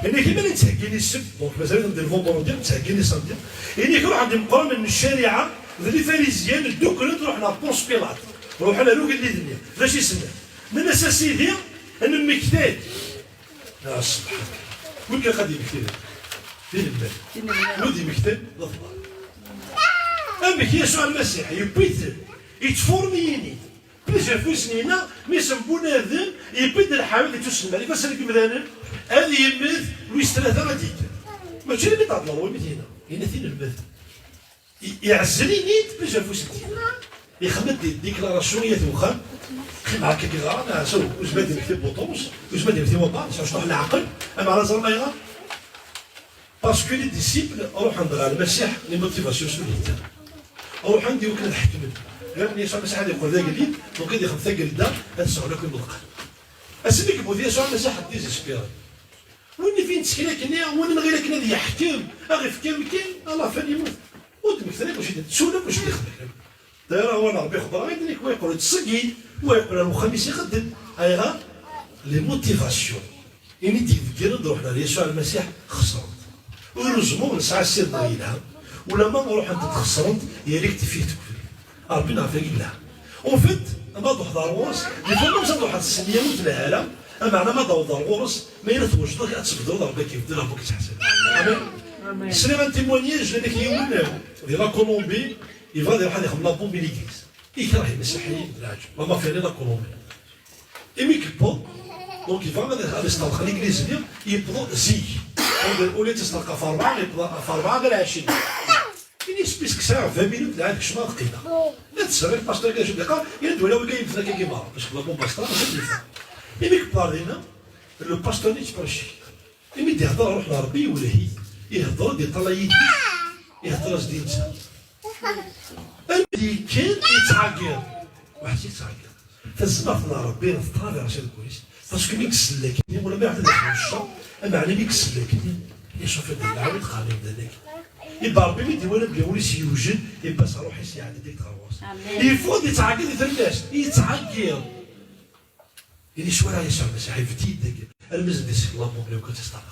ini-k, iman nettheggin i ssebba, donc mazal-iten di lvendredi, nettheggin i samedi. Ini-k, ruḥen-d imeqqranen n ccariɛa d lifarizyen, dduklen, ruḥen ɣer Ponce Pilate. Ruḥen ar ugellid-nni. D acu i s-nnan? Nnan-as, a Sidi, nemmekta-d. Ah, subḥan. Wi ilaq ad d-yemmekti d, d inelmaden. D inelmaden. Wi d-yemmektan, d aḍebbar. Amek Yasuɛ Lmasiḥ yewwi-ten, yettfurmi-yin-id. Plusieurs fois i s-yenna, mi s-mbunaden, yewwi-d lḥal ad yettusemma. Ifassen n yimdanen, ad yemmet, wis tlata ad d-yekker. Mačči d mi d-tɛeṭleḍ, wa mi t-yenna, yenna-t inelmaden. I-, iɛezzel-iyi-d plusieurs fois s-d-yenna. Ixdem-d di déclaration i at uxxam. Qqimeɣ akka deg iḍarren, ah, so, ur zmireɣ ad d-yemmekti Buṭrus, ur zmireɣ ad d-yemmekti wabɛaḍ, sɛu cṭuḥ n leɛqel, ameɛna ẓer ma ayɣer. Parce que les disciples ruḥen-d ɣer Lmasiḥ, les motivations sont militaires. Ruḥen-d i wakken ad ḥekmen. Ɣilen Yasuɛ Lmasiḥ ad yeqqel d agellid, donc ad yexdem tagelda, ad sɛun akk imeḍqan. Asmi yemmut Yasuɛ Lmasiḥ, désespéré. Win i fin ttkel akken, win nɣil akken ad yeḥkem, ad ɣ-ifk amkan, à la fin yemmut. Ur d-mmektan akk acu i d-, ttun akk acu d-ixdem. D'ailleurs, awal n Ṛebbi xebbreɣ-it, nekk wa yeqqel yettṣeggid, wa yeqqel ar wexxam-is ixeddem. Ayɣer? Les motivations. Ini d-ibeggren ad ruḥen ar Yasuɛ Lmasiḥ xesren. Heureusement nesɛa ssirdeɣ yelha, ulamma ruḥent-d xesrent, yerra-k tifit tekfel. Ṛebbi neɣ tagi yelha. En fait, ma d-ruḥeḍ ar ɣur-s, di tama-s ad ruḥeḍ s nniya ur telha ara, ameɛna ma d-tawḍeḍ ar ɣur-s, ma yella twejdeḍ ad tbeddleḍ, Ṛebbi ad k-ibeddel, Ṛebbi ad k-ittḥasab. Amen. Sliɣ un témoignage, nnan-ak yiwen di la Colombie, yebɣa ad iruḥ ad ixdem la bombe i l'église. Ikreh imasiḥiyen d leɛǧeb. Wama fini la Colombie. Imi yewweḍ, donc yebɣa ad, ad isteṛq l'église-nni, yewweḍ zik. Donc, au lieu tisteṛq ɣef ṛebɛa, yewweḍ ɣef ṛebɛa ɣir ɛecrin. Ini-as puisque sɛiɣ vingt minutes, lɛad kecmeɣ ad qqimeɣ. La tesseɣ i lpastor-agi acu d-yeqqar, yenna-d wala wigi yebdan akka i meṛṛa, parce que la bombe asteṛ mačči d netta. Imi yewweḍ ɣer dinna, le pasteur-nni yettpercik. Imi d-ihder ṛuḥ n Ṛebbi, iwelleh-it, ihder-d, iṭṭalay-it, ihder-as-d i netta. Anda yekkan yettɛeggiḍ. Waḥed yettɛeggiḍ. Tazmert n Ṛebbi teṭṭabiɛ si deg wul-is. Parce que mi yessellek-nni, wala ma iɛedda deg ccer, ameɛna mi yessellek-nni, isufi-d lɛawi tqerrib d anek. Ibba Ṛebbi mi d-iwala belli ul-is yewjed, ibba s ṛuḥ-is yeɛded-d ɣer ɣur-s. Amen. Yeffeɣ-d yettɛeggiḍ di tlemmast, yettɛeggiḍ. Ini s wala Yasuɛ Lmasiḥ, ibedd-iyi-d dagi. Almi s d-isekk la bombe, lewkun tisteṛq.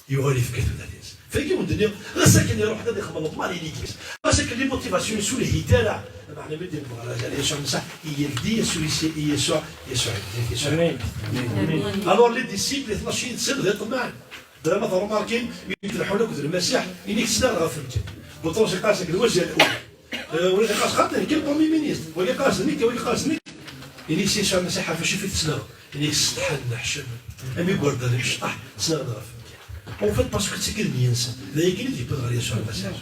Yuɣal yefka tudert-ines. Tagi wen-d-nniɣ, ɣas akken iruḥ ad ixdem leḍman i l'église. Ɣas akken les motivations-ines ur lhint ara. Meɛna mi d-yewweḍ ɣer Yasuɛ Lmasiḥ, yeldi Yasuɛ, Yasuɛ, Yasuɛ, Yasuɛ. Amen. Amen. Alors les disciples, tnac yid-sen, d iṭemmaɛen. Bla ma tṛumarkim, mi d-leḥḥun akked Lmasiḥ, ini-k ssneɣ ɣef nekk. Buṭrus iqas deg lwazya n-, Eh, wagi yeqqar-as xaṭi, nekk le Premier ministre. Wagi yeqqar-as nekk, wagi yeqqar-as nekk. Ini-as Yasuɛ Lmasiḥ, ɣef acu i t-tessneḍ? Ini-as ssetḥan, neḥcem. Am igerdan imecṭaḥ, ssneɣ-t ɣef nekk. En fait, parce que d tigi d nneyya-nsen. D ayagi i d-yewwi ɣer Yasuɛ Lmasiḥ.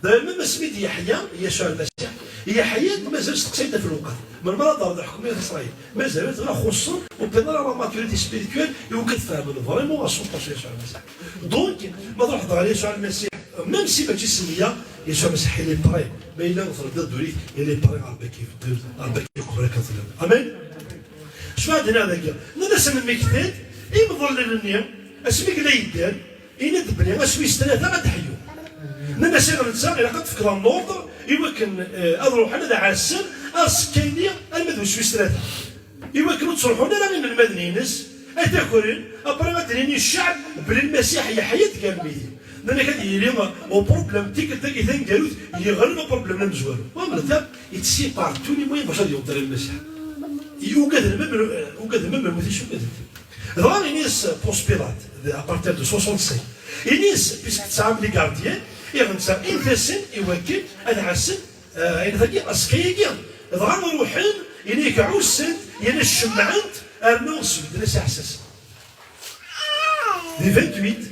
D'ailleurs, même asmi d-yeḥya Yasuɛ Lmasiḥ, yeḥya-d mazal steqsayen ɣef lewqat. Melmi ara d-terreḍ lḥukm i Isṛayil? Mazal-it ɣer xuṣṣen, ur wwiḍen ara la maturité spirituelle, i wakken ad fehmen vraiment à cent pour cent Yasuɛ Lmasiḥ. Donc, ma truḥeḍ ɣer Yasuɛ Lmasiḥ, même si mačči s nneyya, Yasuɛ Lmasiḥ, il est prêt. Ma yella ur terdiḍ ddunit, il est prêt, Ṛebbi ad k-ibeddel, Ṛebbi ad k-iqbel akken telliḍ. Amen? Acu ara d-iniɣ dagi? Nnan-asen mmektan, imḍellen-nni, asmi yella yedder, ini-d belli ass wis tlata ad d-ḥyun. Nnan-as i netta, ilaq ad tefkeḍ un ordre i wakken, eh, ad ruḥen ad ɛassen aẓekka-nni arma d wass wis tlata. I wakken ur ttruḥun ara inelmaden-ines, ad t-akren, après ad d-nini i cceɛb belli Lmasiḥ yeḥya-d gar lmeyytin. Nnan-ak ad yili uproblem, tikkelt-agi taneggarut, yeɣleb uproblem amezwaru. Wa, mletab, il sépare tous les moyens bac ad yewweḍ ɣer Lmasiḥ. I ugaden ma, ugaden ma lmut-is ugaden. Dɣa ini-as Ponce Pilate, à partir de soixante-cinq. Ini-as, puisque tesɛam les gardiens, iɣ netta, init-asen i wakken ad ɛassen, eh, ayen tagi, aẓekka-agi. Dɣa ruḥen, ini-k ɛussen, yerna cemmɛen-t, rnu sbedden-as iɛessasen. Di vingt-huit,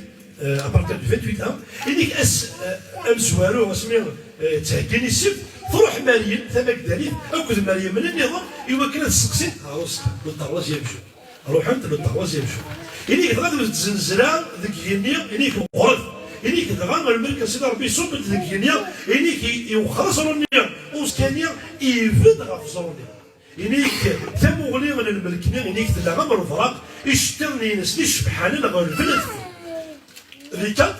euh, à partir du vingt-huit un, ini-k ass, euh, amezwaru, asmi, euh, ttheggin i ssebt, truḥ Meryem tamagdalit akked Meryem nniḍen i wakken ad seqsin ɣer uẓekka, le troisième jour. Ruḥent le troisième jour. Ini-k dɣa tewwet tzenzla deg yigenni, ini-k meqqret. Ini-k dɣa lmelk n Sidi Ṛebbi iṣubb-d deg yigenni, ini-k i-, iwexxer aẓru-nni, uẓekka-nni ibedd ɣef uẓru-nni. Ini-k tamuɣli n lmelk-nni, ini-k tella am lebraq, iceṭṭiḍen-ines d icebḥanen ɣelben adfel. Di kan,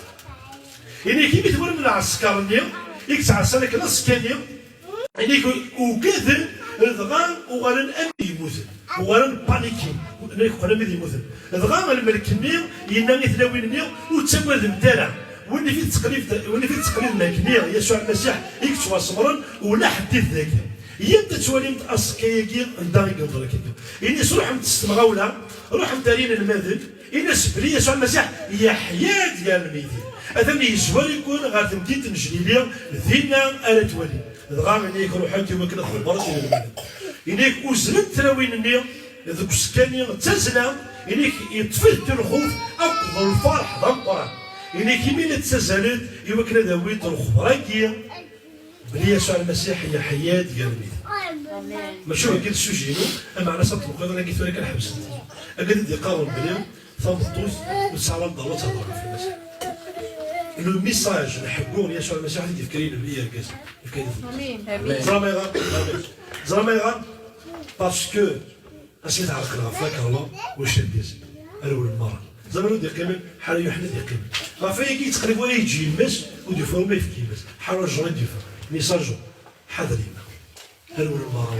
ini-k imi twalam lɛesker-nni i yettɛassan akken aẓekka-nni, ini-k ugaden, dɣa uɣalen am yemmuten, uɣalen panikin, ini-k qqlen am yemmuten. Dɣa lmelk-nni yenna i tlawin-nni, ur ttagademt ara, win i tettqellibemt, win i tettqellibemt akkenni, Yasuɛ Lmasiḥ i yettwaṣebren, ula ḥedd-it dagi. Yyamt ad twalimt aẓekka-agi anda i yenḍer akken. Ini-as ruḥemt s temɣawla, ruḥemt ar yinelmaden, ini-as belli Yasuɛ Lmasiḥ yeḥya-d gar lmeyytin. Atan yezwar-iken ɣer temdint n Jlili, dinna ara twalim. Dɣa ini-ak ruḥent i wakken ad xebbṛent inelmaden. Ini-ak uzzlent tlawin-nni deg uẓekka-nni d tazzla, ini-ak yeṭṭef-it lxuf akked lferḥ d ameqqran. Ini-ak imi la ttazzalent i wakken ad awint lexber-agi. Belli Yasuɛ Lmasiḥ yeḥya-d gar lmeyytin. Amen. Mačči wagi d ssujet-inu, ameɛna s at lqid agi tura kan ḥebsent. Agi d-iqqaren belli tameṭṭut ur tesɛi ara lḍerur ad tehder ɣef Lmasiḥ. Le message, lḥeggu n Yasuɛ Lmasiḥ i d-yefka i yirgazen. Yefka-yi-t. Amen. Amen. Ẓra ma ayɣer? Amen. Ẓra ma ayɣer? Parce que Asmi tɛerqen ɣef lakerwa, ur ccan d-yasen. Rewlen merra. Ẓer win ur d-iqqimen, ḥara yuḥen ad d-iqqimen. Ɣef wayagi yettqrib wara yeǧǧ yemma-s, ur d-yufi wara ma yefk yemma-s. Ḥara ur ẓer i d-yufa. Message, ḥader yemma. Rewlen merra.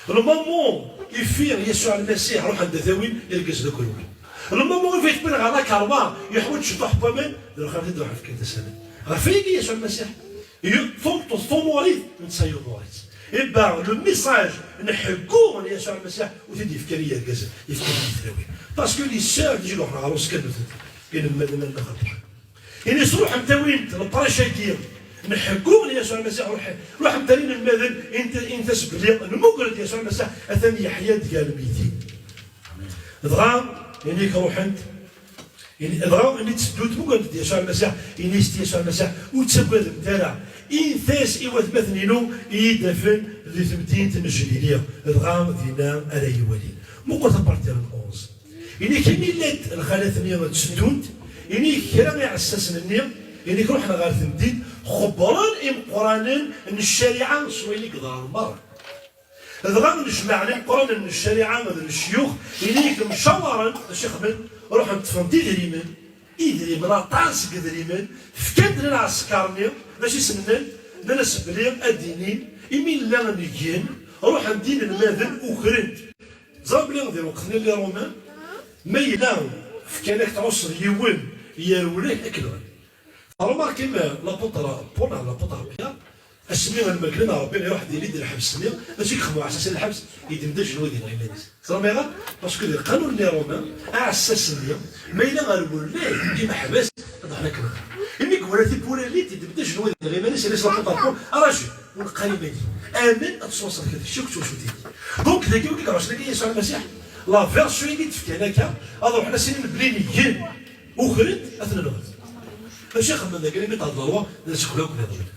Le moment i fi Yasuɛ Lmasiḥ, ruḥen-d ad t-awin, irgazen akk rewlen. Le moment i fi tewwin ɣer lakerwa, yeḥwaǧ ciṭuḥ n waman, d lxir ad ruḥen fkan-t asamen. Ɣef wayagi Yasuɛ Lmasiḥ, yu-, tum-, tumurit, netta yumurit. Eh ben, le message n ḥeggu n Yasuɛ Lmasiḥ ur t-id-yefki ara i yergazen, yefka-t i tlawin. Parce que les sœurs, déjà, ruḥen ɣer uskal n inelmaden n lxelq. Ini-as ruḥemt awint leprac-agi n ḥeggu n Yasuɛ Lmasiḥ, ruḥ-, ruḥemt ar inelmaden, init-, init-as belli nmuger-d Yasuɛ Lmasiḥ atan yeḥya-d gar lmeytin. Dɣa, ini-k ruḥent, ini-, dɣa, ini-d teddunt, mugren-d Yasuɛ Lmasiḥ, ini-as-d Yasuɛ Lmasiḥ, ur ttagademt ara, init-as i watmaten-inu i yi-d-afen di temdint n Jlili, dɣa dinna ara yi-walin. Muqel taparti n onze. Ini-k imi llant lxalat-nni tteddunt, ini-k kra iɛessasen-nni, ini-k ruḥen ɣer temdint, xebbren imeqqranen n ccariɛa s wayen i yeḍran merra. Dɣa nnejmaɛen imeqqranen n ccariɛa d lecyux, ini-k mcawaren acu xedmen, ruḥen ṭṭfen-d idrimen, idrimen, aṭas n yidrimen, fkan-ten i lɛesker-nni, d acu i sen-nnan? Nnan-as belli ad d-inin, imi llan ngen, ruḥen-d inelmaden, ukren-t. Ẓer belli di lweqt-nni n les Romains, ma yella fkan-ak tɛusseḍ yiwen, yerwel-ak, ad k-nɣen. Remarquez, l'apôtre Paul, l'apôtre Pierre, asmi lmegren n Ṛebbi iruḥ d-yili di lḥebs-nni, d acu i yexdem uɛessas n lḥebs? Yeddem-d ajenwi dinna iman-is. Teẓram ayɣer? Parce que di lqanun n les Romains, aɛessas-nni, ma yella rewlen-ak imeḥbas, ad ruḥen ad k-nɣen. Imi yewala tiwwura-nni, yeddem-d ajenwi dinna iman-is, yenna-as l'apôtre Paul, araju, ur neqqar iman-ik. Amen, ad tettwaṣṣreḍ kra, kečč akk d twacult-ik. Donc, dagi, wigi iɛussen akka Yasuɛ Lmasiḥ, la version i d-fkan akka, ad ruḥen ad s-inin belli ngen, ukren-t, ad ten-nɣen. Acu i xedmen dagi, les maîtres de la loi, d aseklu akk-nniḍen.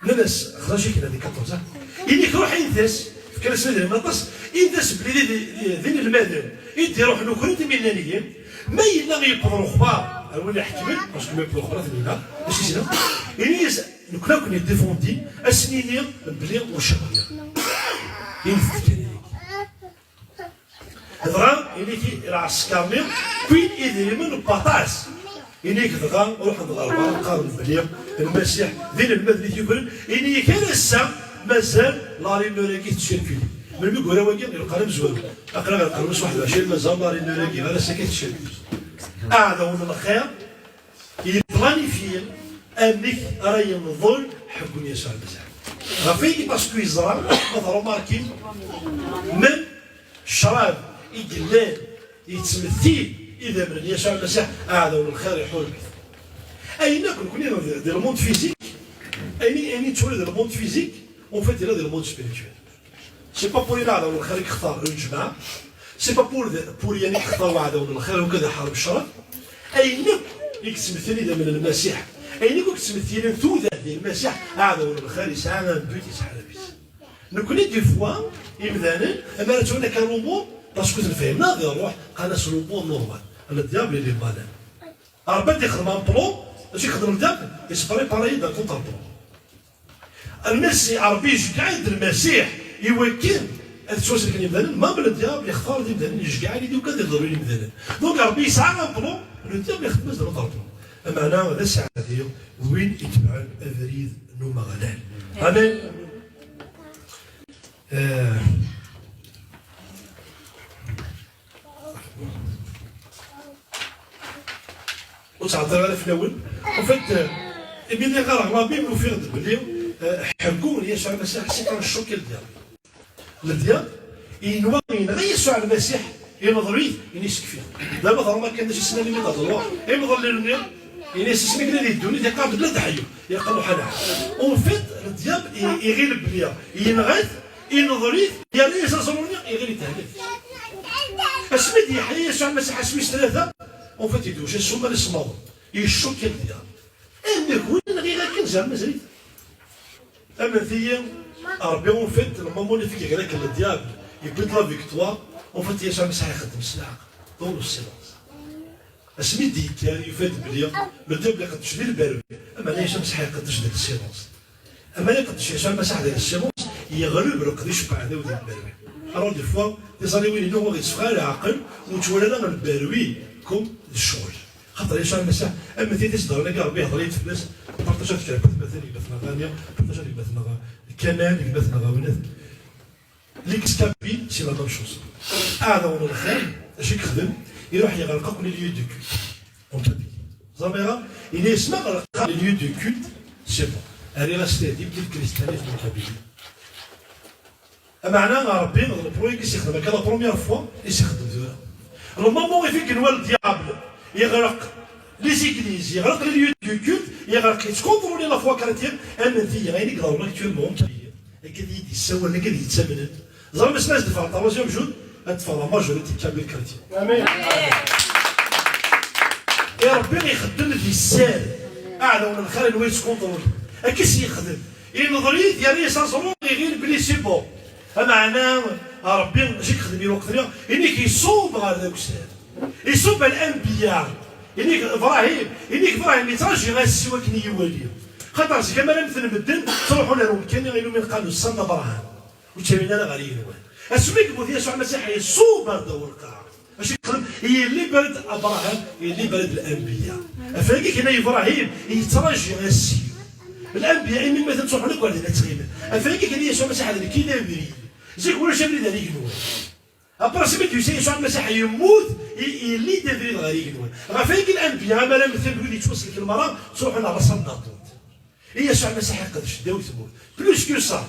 Nnan-as, xrac-ik di quatorze, ah. Ini-k ruḥ init-as, fkan-as idrimen aṭas, init-as belli d, d, d inelmaden i d-iruḥen ukren-t imi llan ngen, ma yella yewweḍ lexbar ar win iḥekmen, parce que ma yewweḍ lexbar ad ten-yenɣ, d acu i s-yenna? Ini-as, nekkni ad ken-id-défendin, ad sen-iniɣ belli ur cɣel. Init-d kan ayagi. Dɣa, ini-k lɛesker-nni, wwin idrimen n waṭas. Ini-k dɣa, ruḥen ɣer berra, qqaren belli Lmasiḥ d inelmaden i t-yukren. Ini-k ar ass-a, mazal la rumeur-agi tettcircule. Melmi i yura wagi, ilqan amezwaru. Aql-aɣ ilqan wass waḥed u ɛecrin, mazal la rumeur-agi, ar ass-agi tettcircule. Aɛdaw n lxir, yeplanifyi amek ara yenḍel ḥeggu n Yasuɛ Lmasiḥ. Ɣef wayagi, parce que yeẓra, ma tṛumarkim, même ccrab i yellan yettmettil idammen n Yasuɛ Lmasiḥ, aɛdaw n lxir iḥureb-it. Ayen akk nekni di, di le monde physique, ayen, ayen i nettwali di le monde physique, en fait, yella di le monde spirituel. C'est pas pour rien aɛdaw n lxir i yextar lǧemɛa. C'est pas pour, pour rien i yextar waɛdaw n lxir, u kad iḥareb ccrab. Ayen akk i yettmettilen idammen n Lmasiḥ, ayen akk i yettmettilen tudert di Lmasiḥ, aɛdaw n lxir yesɛa un but, yesɛa labis. Nekni, des fois, imdanen, mi ara ttwalin akka l'umur, parce que tefhem di ṛṛuḥ, qqaren-as l'umur normal. Le diable, il est malin. Ṛebbi ad ixdem un plan, acu ixdem le diable? Yesprépare-yi-d un contre-plan. Lmasiḥ, Ṛebbi iceggeɛ-d Lmasiḥ i wakken ad ttwasellken imdanen, même le diable yextar-d imdanen, iceggeɛ-d i wakken ad iḍellu imdanen. Donc Ṛebbi yesɛa un plan, le diable ixdem-as-d l'autre plan. Ameɛna d aseɛdi win itebɛen abrid n Umeɣlal. Amen. Eh, Ur ttɛeṭṭileɣ ara fell-awen. En fait, euh, imi lliɣ ɣer la Bible, ufiɣ-d belli, euh, ḥeggu n Yasuɛ Lmasiḥ, c'est un choc, le diable. Le diable yenwa yenɣa Yasuɛ Lmasiḥ, ineḍlu-t, ini-t yekfi. Dama teɣrum akken d acu i s-nnan les maîtres de la loi, imḍellilen-nni, ini-as asmi yella di ddunit, yeqqar-d belli ad ḥeyyu, yeqqar ur ḥaneɣ. En fait, le diable i-, iɣil belli yenɣa-t, ineḍlu-t, yerna-yas aẓru-nni, iɣil itehlek. Asmi d-yeḥya Yasuɛ Lmasiḥ asmi s tlata, en fait, yedwec asumer isemmaḍen. Yeccukkil diɣ. Amek win nɣiɣ akken zer mazal-it? Amet-iyi, Ṛebbi, en fait, le moment i fik grak le diable, yewwi-d la victoire, en fait, Yasuɛ Lmasiḥ ixeddem s leɛqel. Dans le silence. Asmi d-yekker, yufa-d belli le diable iqeddec di lberru. Ameɛna Yasuɛ Lmasiḥ iqeddec di silence. Ameɛna iqeddec Yasuɛ Lmasiḥ di silence, yeɣleb leqdic n uɛdaw di lberwi. Alors des fois, tiẓalliwin-inu ur ɣ-yetteffeɣ ara leɛqel, ur nettwali ara lberwi comme d ccɣel. Xaṭer Yasuɛ Lmasiḥ, am tin i s-d-ɣran akka, Ṛebbi ihder-iyi-d fell-as, partageɣ-d kra n watmaten, gma-tneɣ Dania, partageɣ-d gma-tneɣ Kamal, gma-tneɣ Awnat. L'ex-Kabyle, c'est la même chose. Aɛdaw n lxir, acu i yexdem? Iruḥ yeɣleq akk les lieux de culte en Kabylie. Ẓer ma yenna-yas ma ɣelqeɣ les lieux de culte, c'est bon. Rriɣ-as tadrimt i le christianisme en Kabylie. Ameɛna Ṛebbi d le projet i s-yexdem akka, la première fois i s-ixeddem tura. Le moment i fik-, yenwa le diable yeɣleq les églises, yeɣleq les lieux de culte, yeɣleq, yettkontruli la foi chrétienne, am netta ayen i iḍerrun actuellement en Kabylie. Akka i d-yessawalen, akka i d-yettamnen. Ẓer ma s-, ma s-d-ffɣen troisième jour, ad d-teffeɣ la majorité kabyle chrétien. Amin. I Ṛebbi ixeddem di sser, aɛdaw n lxir yenwa yettkontruli. Akka i s-yexdem. Yenḍer-it, yerra-yas aẓru, iɣil belli c'est bon. Ameɛna Ṛebbi acu i yexdem i lweqt-nni? Inik iṣubb ɣer dagser. Iṣubb al-anbiya. Inik Ibrahim, inik Ibrahim yettraǧi ass-iw akken i yi-iwali. Xaṭer zik, amar am ten medden, ttruḥun ar umkan-nni iwumi qqaren ussan n Abraham. Ur ttawin ara ɣer yigenwan. Asmi yemmut Yasuɛ Lmasiḥ, iṣubb ar ddaw lqaɛa. Acu yexdem? Yelli-, beled Abraham, yelli-, beled l-anbiya. Ɣef wagi kan ay Ibrahim yettraǧi ass-iw. L-anbiya imi ma ttruḥun akk ar din ad ttɣimin. Ɣef wagi kan Yasuɛ Lmasiḥ d nekk i d abrid. Zik ulac abrid ar yigenwan. Après asmi d-yusa Yasuɛ Lmasiḥ yemmut, i-, yelli-d abrid ɣer yigenwan. Ɣef wagi l-anbiya, amar am ten wid yettwasellken merra, ttruḥun ar Raṣal n Naṭut. I Yasuɛ Lmasiḥ iqdec ddaw tmurt. Plus que ça,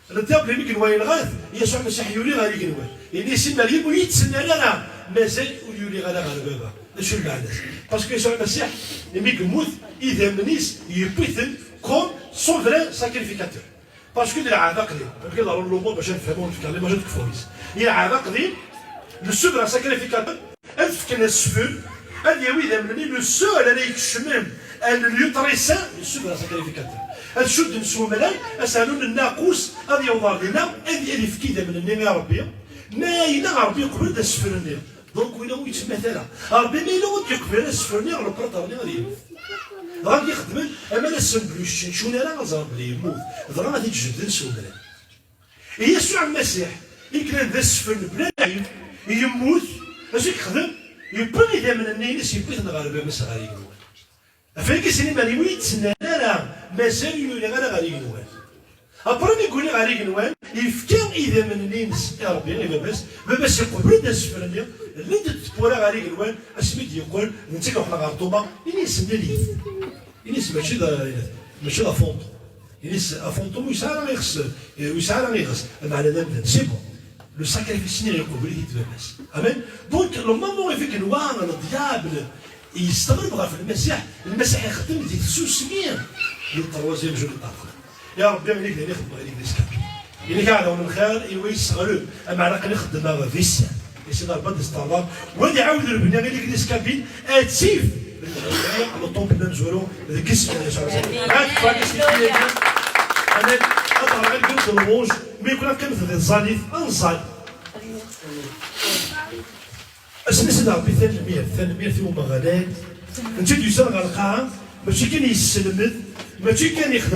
le diable imi yenwa yenɣa-t, Yasuɛ Lmasiḥ yuli ɣer yigenwan. Yenna-yas i Meryem, ur yi-d-ttnal ara, mazal ur yuliɣ ara ɣer Baba. D acu lmeɛna-s? Parce que Yasuɛ Lmasiḥ, imi yemmut, idammen-is yewwi-ten comme son vrai sacrificateur. Parce que d lɛada aqdim, amek i ḍerrun lumuṛ bac ad nefhem ur nefka l'image ad kfuris. Lɛada aqdim, le souverain sacrificateur, ad fken asfel, ad yawi idammen-nni, le seul ara ikecmen ar le lieu très saint, le souverain sacrificateur. Ad cudden s umrar, ad s-rnun nnaqus, ad yaweḍ ar dinna, ad, ad ifk idammen-nni i Ṛebbi. Ma yella Ṛebbi yeqbel-d asfel-nni. Donc, winna ur yettmettat ara. Ṛebbi ma yella ur d-yeqbel asfel-nni, le prêtre-nni ad yemmut. Dɣa ad ixedmen, aman ass n blus, ur ccun ara ad ẓren belli yemmut. Dɣa ad t-id-jedden s umrar. Yasuɛ Lmasiḥ, i yellan d asfel bla lɛib, yemmut, acu i yexdem? Yewwi idammen-nni-ines, yewwi-ten ɣer Baba-s ɣer yigenwan. Ɣef wagi sin iman-iw ur yi-d-ttnal ara, mazal ur yuli ara ɣer yigenwan. Après mi yuli ɣer yigenwan, yefka idammen-nni-ines i Ṛebbi, i Baba-s, Baba-s iqbel-d asfel-nni, llant-d tewwura ɣer yigenwan, asmi d-yeqqel, d netta i iruḥen ɣer Ṭuma, ini-as nnan-iyi. Ini-as mačči d, mačči d afunṭum. Ini-as afunṭum ur yesɛi ara iɣes, ur yesɛi ara iɣes, lmeɛna d amdan. C'est bon. Le sacrifice-nni iqubel-it-id Baba-s. Amen. Donc, le moment i fik-, yenwa le diable yesteɣreb ɣef Lmasiḥ, Lmasiḥ ixeddem di tsusmi le troisième jour de Pâques. Ya Ṛebbi, inik d ayen i xedmeɣ i l'église catholique. Inik aɛdaw n lxir, iwa yesseɣleb, ameɛna aql-i xeddmeɣ di sser. I Sidi Ṛebbi ad d-isteṛḍa, wa ad iɛawed lebni i l'église kabyle, ad tif le temple d amezwaru deg isem n Yasuɛ Lmasiḥ. Ad tfak isem n Yasuɛ. Amen. Ad ɣreɣ i lgud n lɣuj, mi yekun ad qqimet di tẓallit, ad nẓall. Ass-nni Sidi Ṛebbi, tanemmirt, tanemmirt i Umeɣlal. Netta d-yusan ɣer lqaɛa, mačči kan yesselmed, mačči kan yexdem